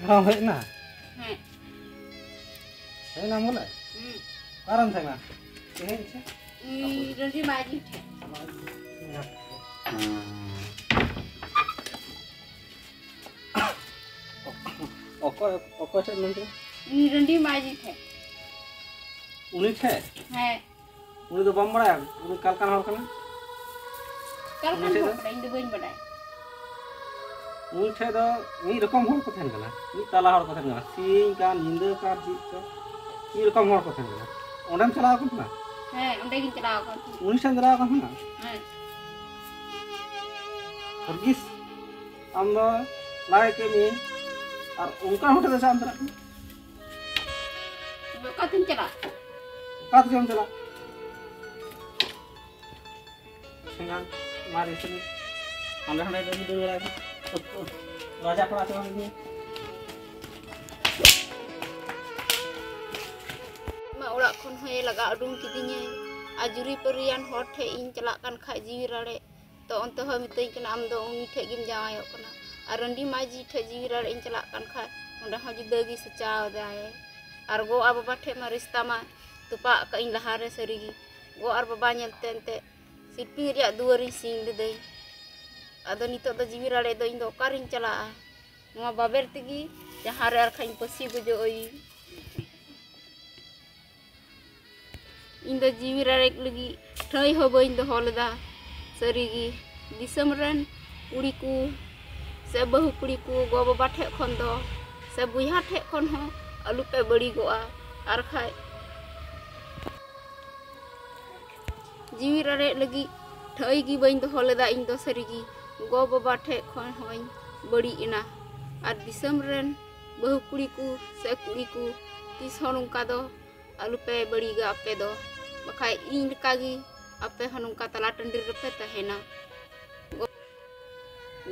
ᱦᱚᱸ, ᱦᱮᱡ ᱮᱱᱟ? ᱦᱮᱸ᱾ ᱦᱮᱡ ᱮᱱᱟᱢ ᱵᱚᱞᱮ? ᱦᱩᱸ᱾ ᱚᱠᱟᱨᱮᱢ ᱛᱟᱦᱮᱸ ᱠᱟᱱᱟ? ᱛᱮᱦᱮᱧ ᱥᱮ? ᱩᱱᱤ ᱨᱟᱺᱰᱤ ᱢᱟᱹᱡᱷᱤ ᱴᱷᱮᱱ᱾ ᱦᱮᱸ᱾ ᱚᱠᱚᱭ, ᱚᱠᱚᱭ ᱴᱷᱮᱡ ᱢᱮᱱ ᱠᱮᱫᱟ? ᱩᱱᱤ ᱨᱟᱺᱰᱤ ᱢᱟᱹᱡᱷᱤ ᱴᱷᱮᱡ᱾ ᱩᱱᱤ ᱴᱷᱮᱡ? ᱦᱮᱸ᱾ ᱩᱱᱤ ᱫᱚ ᱵᱟᱢ ᱵᱟᱲᱟᱭᱟ? ᱩᱱᱤ ᱚᱠᱟ ᱞᱮᱠᱟᱱ ᱦᱚᱲ ᱠᱟᱱᱟ? ᱚᱠᱟ ᱞᱮᱠᱟᱱ ᱩᱱᱤ ᱴᱷᱮᱡ ᱦᱚᱲ ᱫᱚ? ᱠᱟᱱᱟᱭ? ᱤᱧ ᱫᱚ ᱵᱟᱹᱧ ᱵᱟᱰᱟᱭᱟ᱾ ᱩᱱᱤ ᱴᱷᱮᱡ ᱫᱚ ᱢᱤᱫ ᱨᱚᱠᱚᱢ ᱦᱚᱲ ᱠᱚ ᱛᱟᱦᱮᱱ ᱠᱟᱱᱟ, ᱢᱤᱫ ᱛᱟᱞᱟ ᱦᱚᱲ ᱠᱚ ᱛᱟᱦᱮᱱ ᱠᱟᱱᱟ, ᱥᱤᱧ ᱠᱟᱱ, ᱧᱤᱫᱟᱹ ᱠᱟᱱ, ᱪᱮᱫ ᱪᱚ, ᱢᱤᱫ ᱨᱚᱠᱚᱢ ᱦᱚᱲ ᱠᱚ ᱛᱟᱦᱮᱱ ᱠᱟᱱᱟ᱾ ᱚᱸᱰᱮᱢ ᱪᱟᱞᱟᱣ ᱟᱠᱟᱱ ᱛᱟᱦᱮᱱᱟ? ᱦᱮᱸ, ᱚᱸᱰᱮ ᱜᱤᱧ ᱪᱟᱞᱟᱣ ᱟᱠᱟᱱ ᱛᱟᱦᱮᱱᱟ᱾ ᱩᱱᱤ ᱴᱷᱮᱱ ᱪᱟᱞᱟᱣ ᱟᱠᱟᱱ ᱛᱟᱦᱮᱱᱟ? ᱦᱮᱸ᱾ ᱦᱚᱨᱜᱤᱥ, ᱟᱢ ᱫᱚ ᱞᱟᱭ ᱠᱮᱫ ᱢᱮᱭᱟᱹᱧ, ᱟᱨ ᱚᱱᱠᱟᱱ ᱦᱚᱲ ᱴᱷᱮᱱ ᱫᱚ ᱪᱮᱫᱟᱜ ᱮᱢ ᱪᱟᱞᱟᱜ ᱠᱟᱱᱟ? ᱚᱠᱟᱛᱮᱧ ᱪᱟᱞᱟᱜ? ᱚᱠᱟ ᱛᱮᱪᱚᱢ ᱪᱟᱞᱟᱜ? ᱥᱮᱸᱜᱟᱞ, ᱢᱟᱨᱮ ᱥᱮᱸᱜᱟᱞ᱾ ᱦᱟᱸᱰᱮ ᱦᱟᱸᱰᱮ ᱫᱚ ᱫᱟᱹᱲ ᱵᱟᱲᱟᱭ ᱢᱮ᱾ ᱨᱟᱡᱟ ᱯᱟᱲᱟ ᱪᱟᱞᱟᱣ ᱞᱮᱱ ᱜᱮ᱾ ᱢᱟ ᱚᱲᱟᱜ ᱠᱷᱚᱱ ᱦᱚᱸᱭ ᱞᱟᱜᱟ ᱩᱰᱩᱝ ᱠᱤᱫᱤᱧᱟᱭ᱾ ᱟᱨ ᱡᱩᱨᱤ ᱯᱟᱹᱨᱤᱭᱟᱱ ᱦᱚᱲ ᱴᱷᱮᱡ ᱤᱧ ᱪᱟᱞᱟᱜ ᱠᱟᱱ ᱠᱷᱟᱡ ᱡᱤᱣᱤ ᱨᱟᱲᱮᱡ, ᱛᱚ ᱚᱱᱛᱮ ᱦᱚᱸ ᱢᱤᱛᱟᱹᱧ ᱠᱟᱱᱟ, "ᱟᱢ ᱫᱚ ᱩᱱᱤ ᱴᱷᱮᱡ ᱜᱮᱢ ᱡᱟᱶᱟᱭᱚᱜ ᱠᱟᱱᱟ᱾" ᱟᱨ ᱨᱟᱺᱰᱤ ᱢᱟᱹᱡᱷᱤ ᱴᱷᱮᱡ ᱡᱤᱣᱤ ᱨᱟᱲᱮᱡ ᱤᱧ ᱪᱟᱞᱟᱜ ᱠᱟᱱ ᱠᱷᱟᱡ, ᱚᱸᱰᱮ ᱦᱚᱸ ᱡᱩᱫᱟᱹ ᱜᱮ ᱥᱟᱪᱟᱣ ᱫᱟᱭ᱾ ᱟᱨ ᱜᱚ ᱟᱨ ᱵᱟᱵᱟ ᱴᱷᱮᱡ ᱢᱟ ᱨᱤᱥᱛᱟ ᱢᱟ ᱛᱚᱯᱟᱜ ᱟᱠᱟᱫ ᱤᱧ ᱞᱟᱦᱟ ᱨᱮ ᱥᱟᱹᱨᱤ ᱜᱮ᱾ ᱜᱚ ᱟᱨ ᱵᱟᱵᱟ ᱧᱮᱞ ᱛᱮ ᱮᱱᱛᱮ ᱥᱤᱞᱯᱤᱧ ᱨᱮᱭᱟᱜ ᱫᱩᱣᱟᱹᱨᱤᱧ ᱥᱤᱧ ᱞᱤᱫᱟᱹᱧ᱾ ᱟᱫᱚ ᱱᱤᱛᱚᱜ ᱫᱚ ᱡᱤᱣᱤ ᱨᱟᱲᱮᱡ ᱫᱚ ᱤᱧ ᱫᱚ ᱚᱠᱟᱨᱤᱧ ᱪᱟᱞᱟᱜᱼᱟ? ᱱᱚᱣᱟ ᱵᱟᱵᱮᱨ ᱛᱮᱜᱮ ᱡᱟᱦᱟᱸ ᱨᱮ ᱟᱨ ᱠᱷᱟᱡ ᱤᱧ ᱯᱟᱹᱥᱤ ᱜᱚᱡᱚᱜ ᱟᱹᱧ᱾ ᱤᱧ ᱫᱚ ᱡᱤᱣᱤ ᱨᱟᱲᱮᱡ ᱞᱟᱹᱜᱤᱫ ᱴᱷᱟᱹᱭ ᱦᱚᱸ ᱵᱟᱹᱧ ᱫᱚᱦᱚ ᱞᱮᱫᱟ᱾ ᱥᱟᱹᱨᱤᱜᱮ, ᱫᱤᱥᱚᱢ ᱨᱮᱱ ᱠᱩᱲᱤ ᱠᱚ ᱥᱮ ᱵᱟᱹᱦᱩ ᱠᱩᱲᱤ ᱠᱚ ᱜᱚ ᱵᱟᱵᱟ ᱴᱷᱮᱡ ᱠᱷᱚᱱ ᱫᱚ ᱥᱮ ᱵᱚᱭᱦᱟ ᱴᱷᱮᱡ ᱠᱷᱚᱱ ᱦᱚᱸ ᱟᱞᱚᱯᱮ ᱵᱟᱹᱲᱤᱡᱚᱜᱼᱟ᱾ ᱟᱨ ᱠᱷᱟᱡ ᱡᱤᱣᱤ ᱨᱟᱲᱮᱡ ᱞᱟᱹᱜᱤᱫ ᱴᱷᱟᱹᱭ ᱜᱮ ᱵᱟᱹᱧ ᱫᱚᱦᱚ ᱞᱮᱫᱟ ᱤᱧ ᱫᱚ ᱥᱟᱹᱨᱤᱜᱮ᱾ ᱜᱚ ᱵᱟᱵᱟ ᱴᱷᱮᱡ ᱠᱷᱚᱱ ᱦᱚᱸᱧ ᱵᱟᱹᱲᱤᱡ ᱮᱱᱟ᱾ ᱟᱨ ᱫᱤᱥᱚᱢ ᱨᱮᱱ ᱵᱟᱹᱦᱩ ᱠᱩᱲᱤ ᱠᱚ ᱥᱮ ᱠᱩᱲᱤ ᱠᱚ ᱛᱤᱥ ᱦᱚᱸ ᱱᱚᱝᱠᱟ ᱫᱚ ᱟᱞᱚᱯᱮ ᱵᱟᱹᱲᱤᱡᱟ ᱟᱯᱮ ᱫᱚ, ᱵᱟᱠᱷᱟᱡ ᱤᱧ ᱞᱮᱠᱟᱜᱮ ᱟᱯᱮ ᱦᱚᱸ ᱱᱚᱝᱠᱟ ᱛᱟᱞᱟ ᱴᱟᱺᱰᱤ ᱨᱮᱯᱮ ᱛᱟᱦᱮᱱᱟ᱾ ᱜᱚ,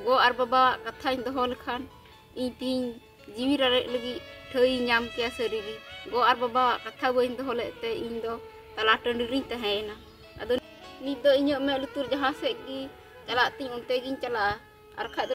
ᱜᱚ ᱟᱨ ᱵᱟᱵᱟᱣᱟᱜ ᱠᱟᱛᱷᱟᱧ ᱫᱚᱦᱚ ᱞᱮᱠᱷᱟᱱ ᱤᱧ ᱛᱮᱦᱮᱧ ᱡᱤᱣᱤ ᱨᱟᱲᱮᱡ ᱞᱟᱹᱜᱤᱫ ᱴᱷᱟᱹᱭ ᱤᱧ ᱧᱟᱢ ᱠᱮᱭᱟ ᱥᱟᱹᱨᱤᱜᱮ᱾ ᱜᱚ ᱟᱨ ᱵᱟᱵᱟᱣᱟᱜ ᱠᱟᱛᱷᱟ ᱵᱟᱹᱧ ᱫᱚᱦᱚ ᱞᱮᱫ ᱛᱮ ᱤᱧ ᱫᱚ ᱛᱟᱞᱟ ᱴᱟᱺᱰᱤ ᱨᱤᱧ ᱛᱟᱦᱮᱸᱭᱮᱱᱟ᱾ ᱟᱫᱚ ᱱᱤᱛ ᱫᱚ ᱤᱧᱟᱹᱜ ᱢᱮᱫ ᱞᱩᱛᱩᱨ ᱡᱟᱦᱟᱸ ᱥᱮᱫ ᱜᱮ ᱪᱟᱞᱟᱜ ᱛᱤᱧ ᱚᱱᱛᱮ ᱜᱤᱧ ᱪᱟᱞᱟᱜᱼᱟ᱾ ᱟᱨ ᱠᱷᱟᱡ ᱫᱚ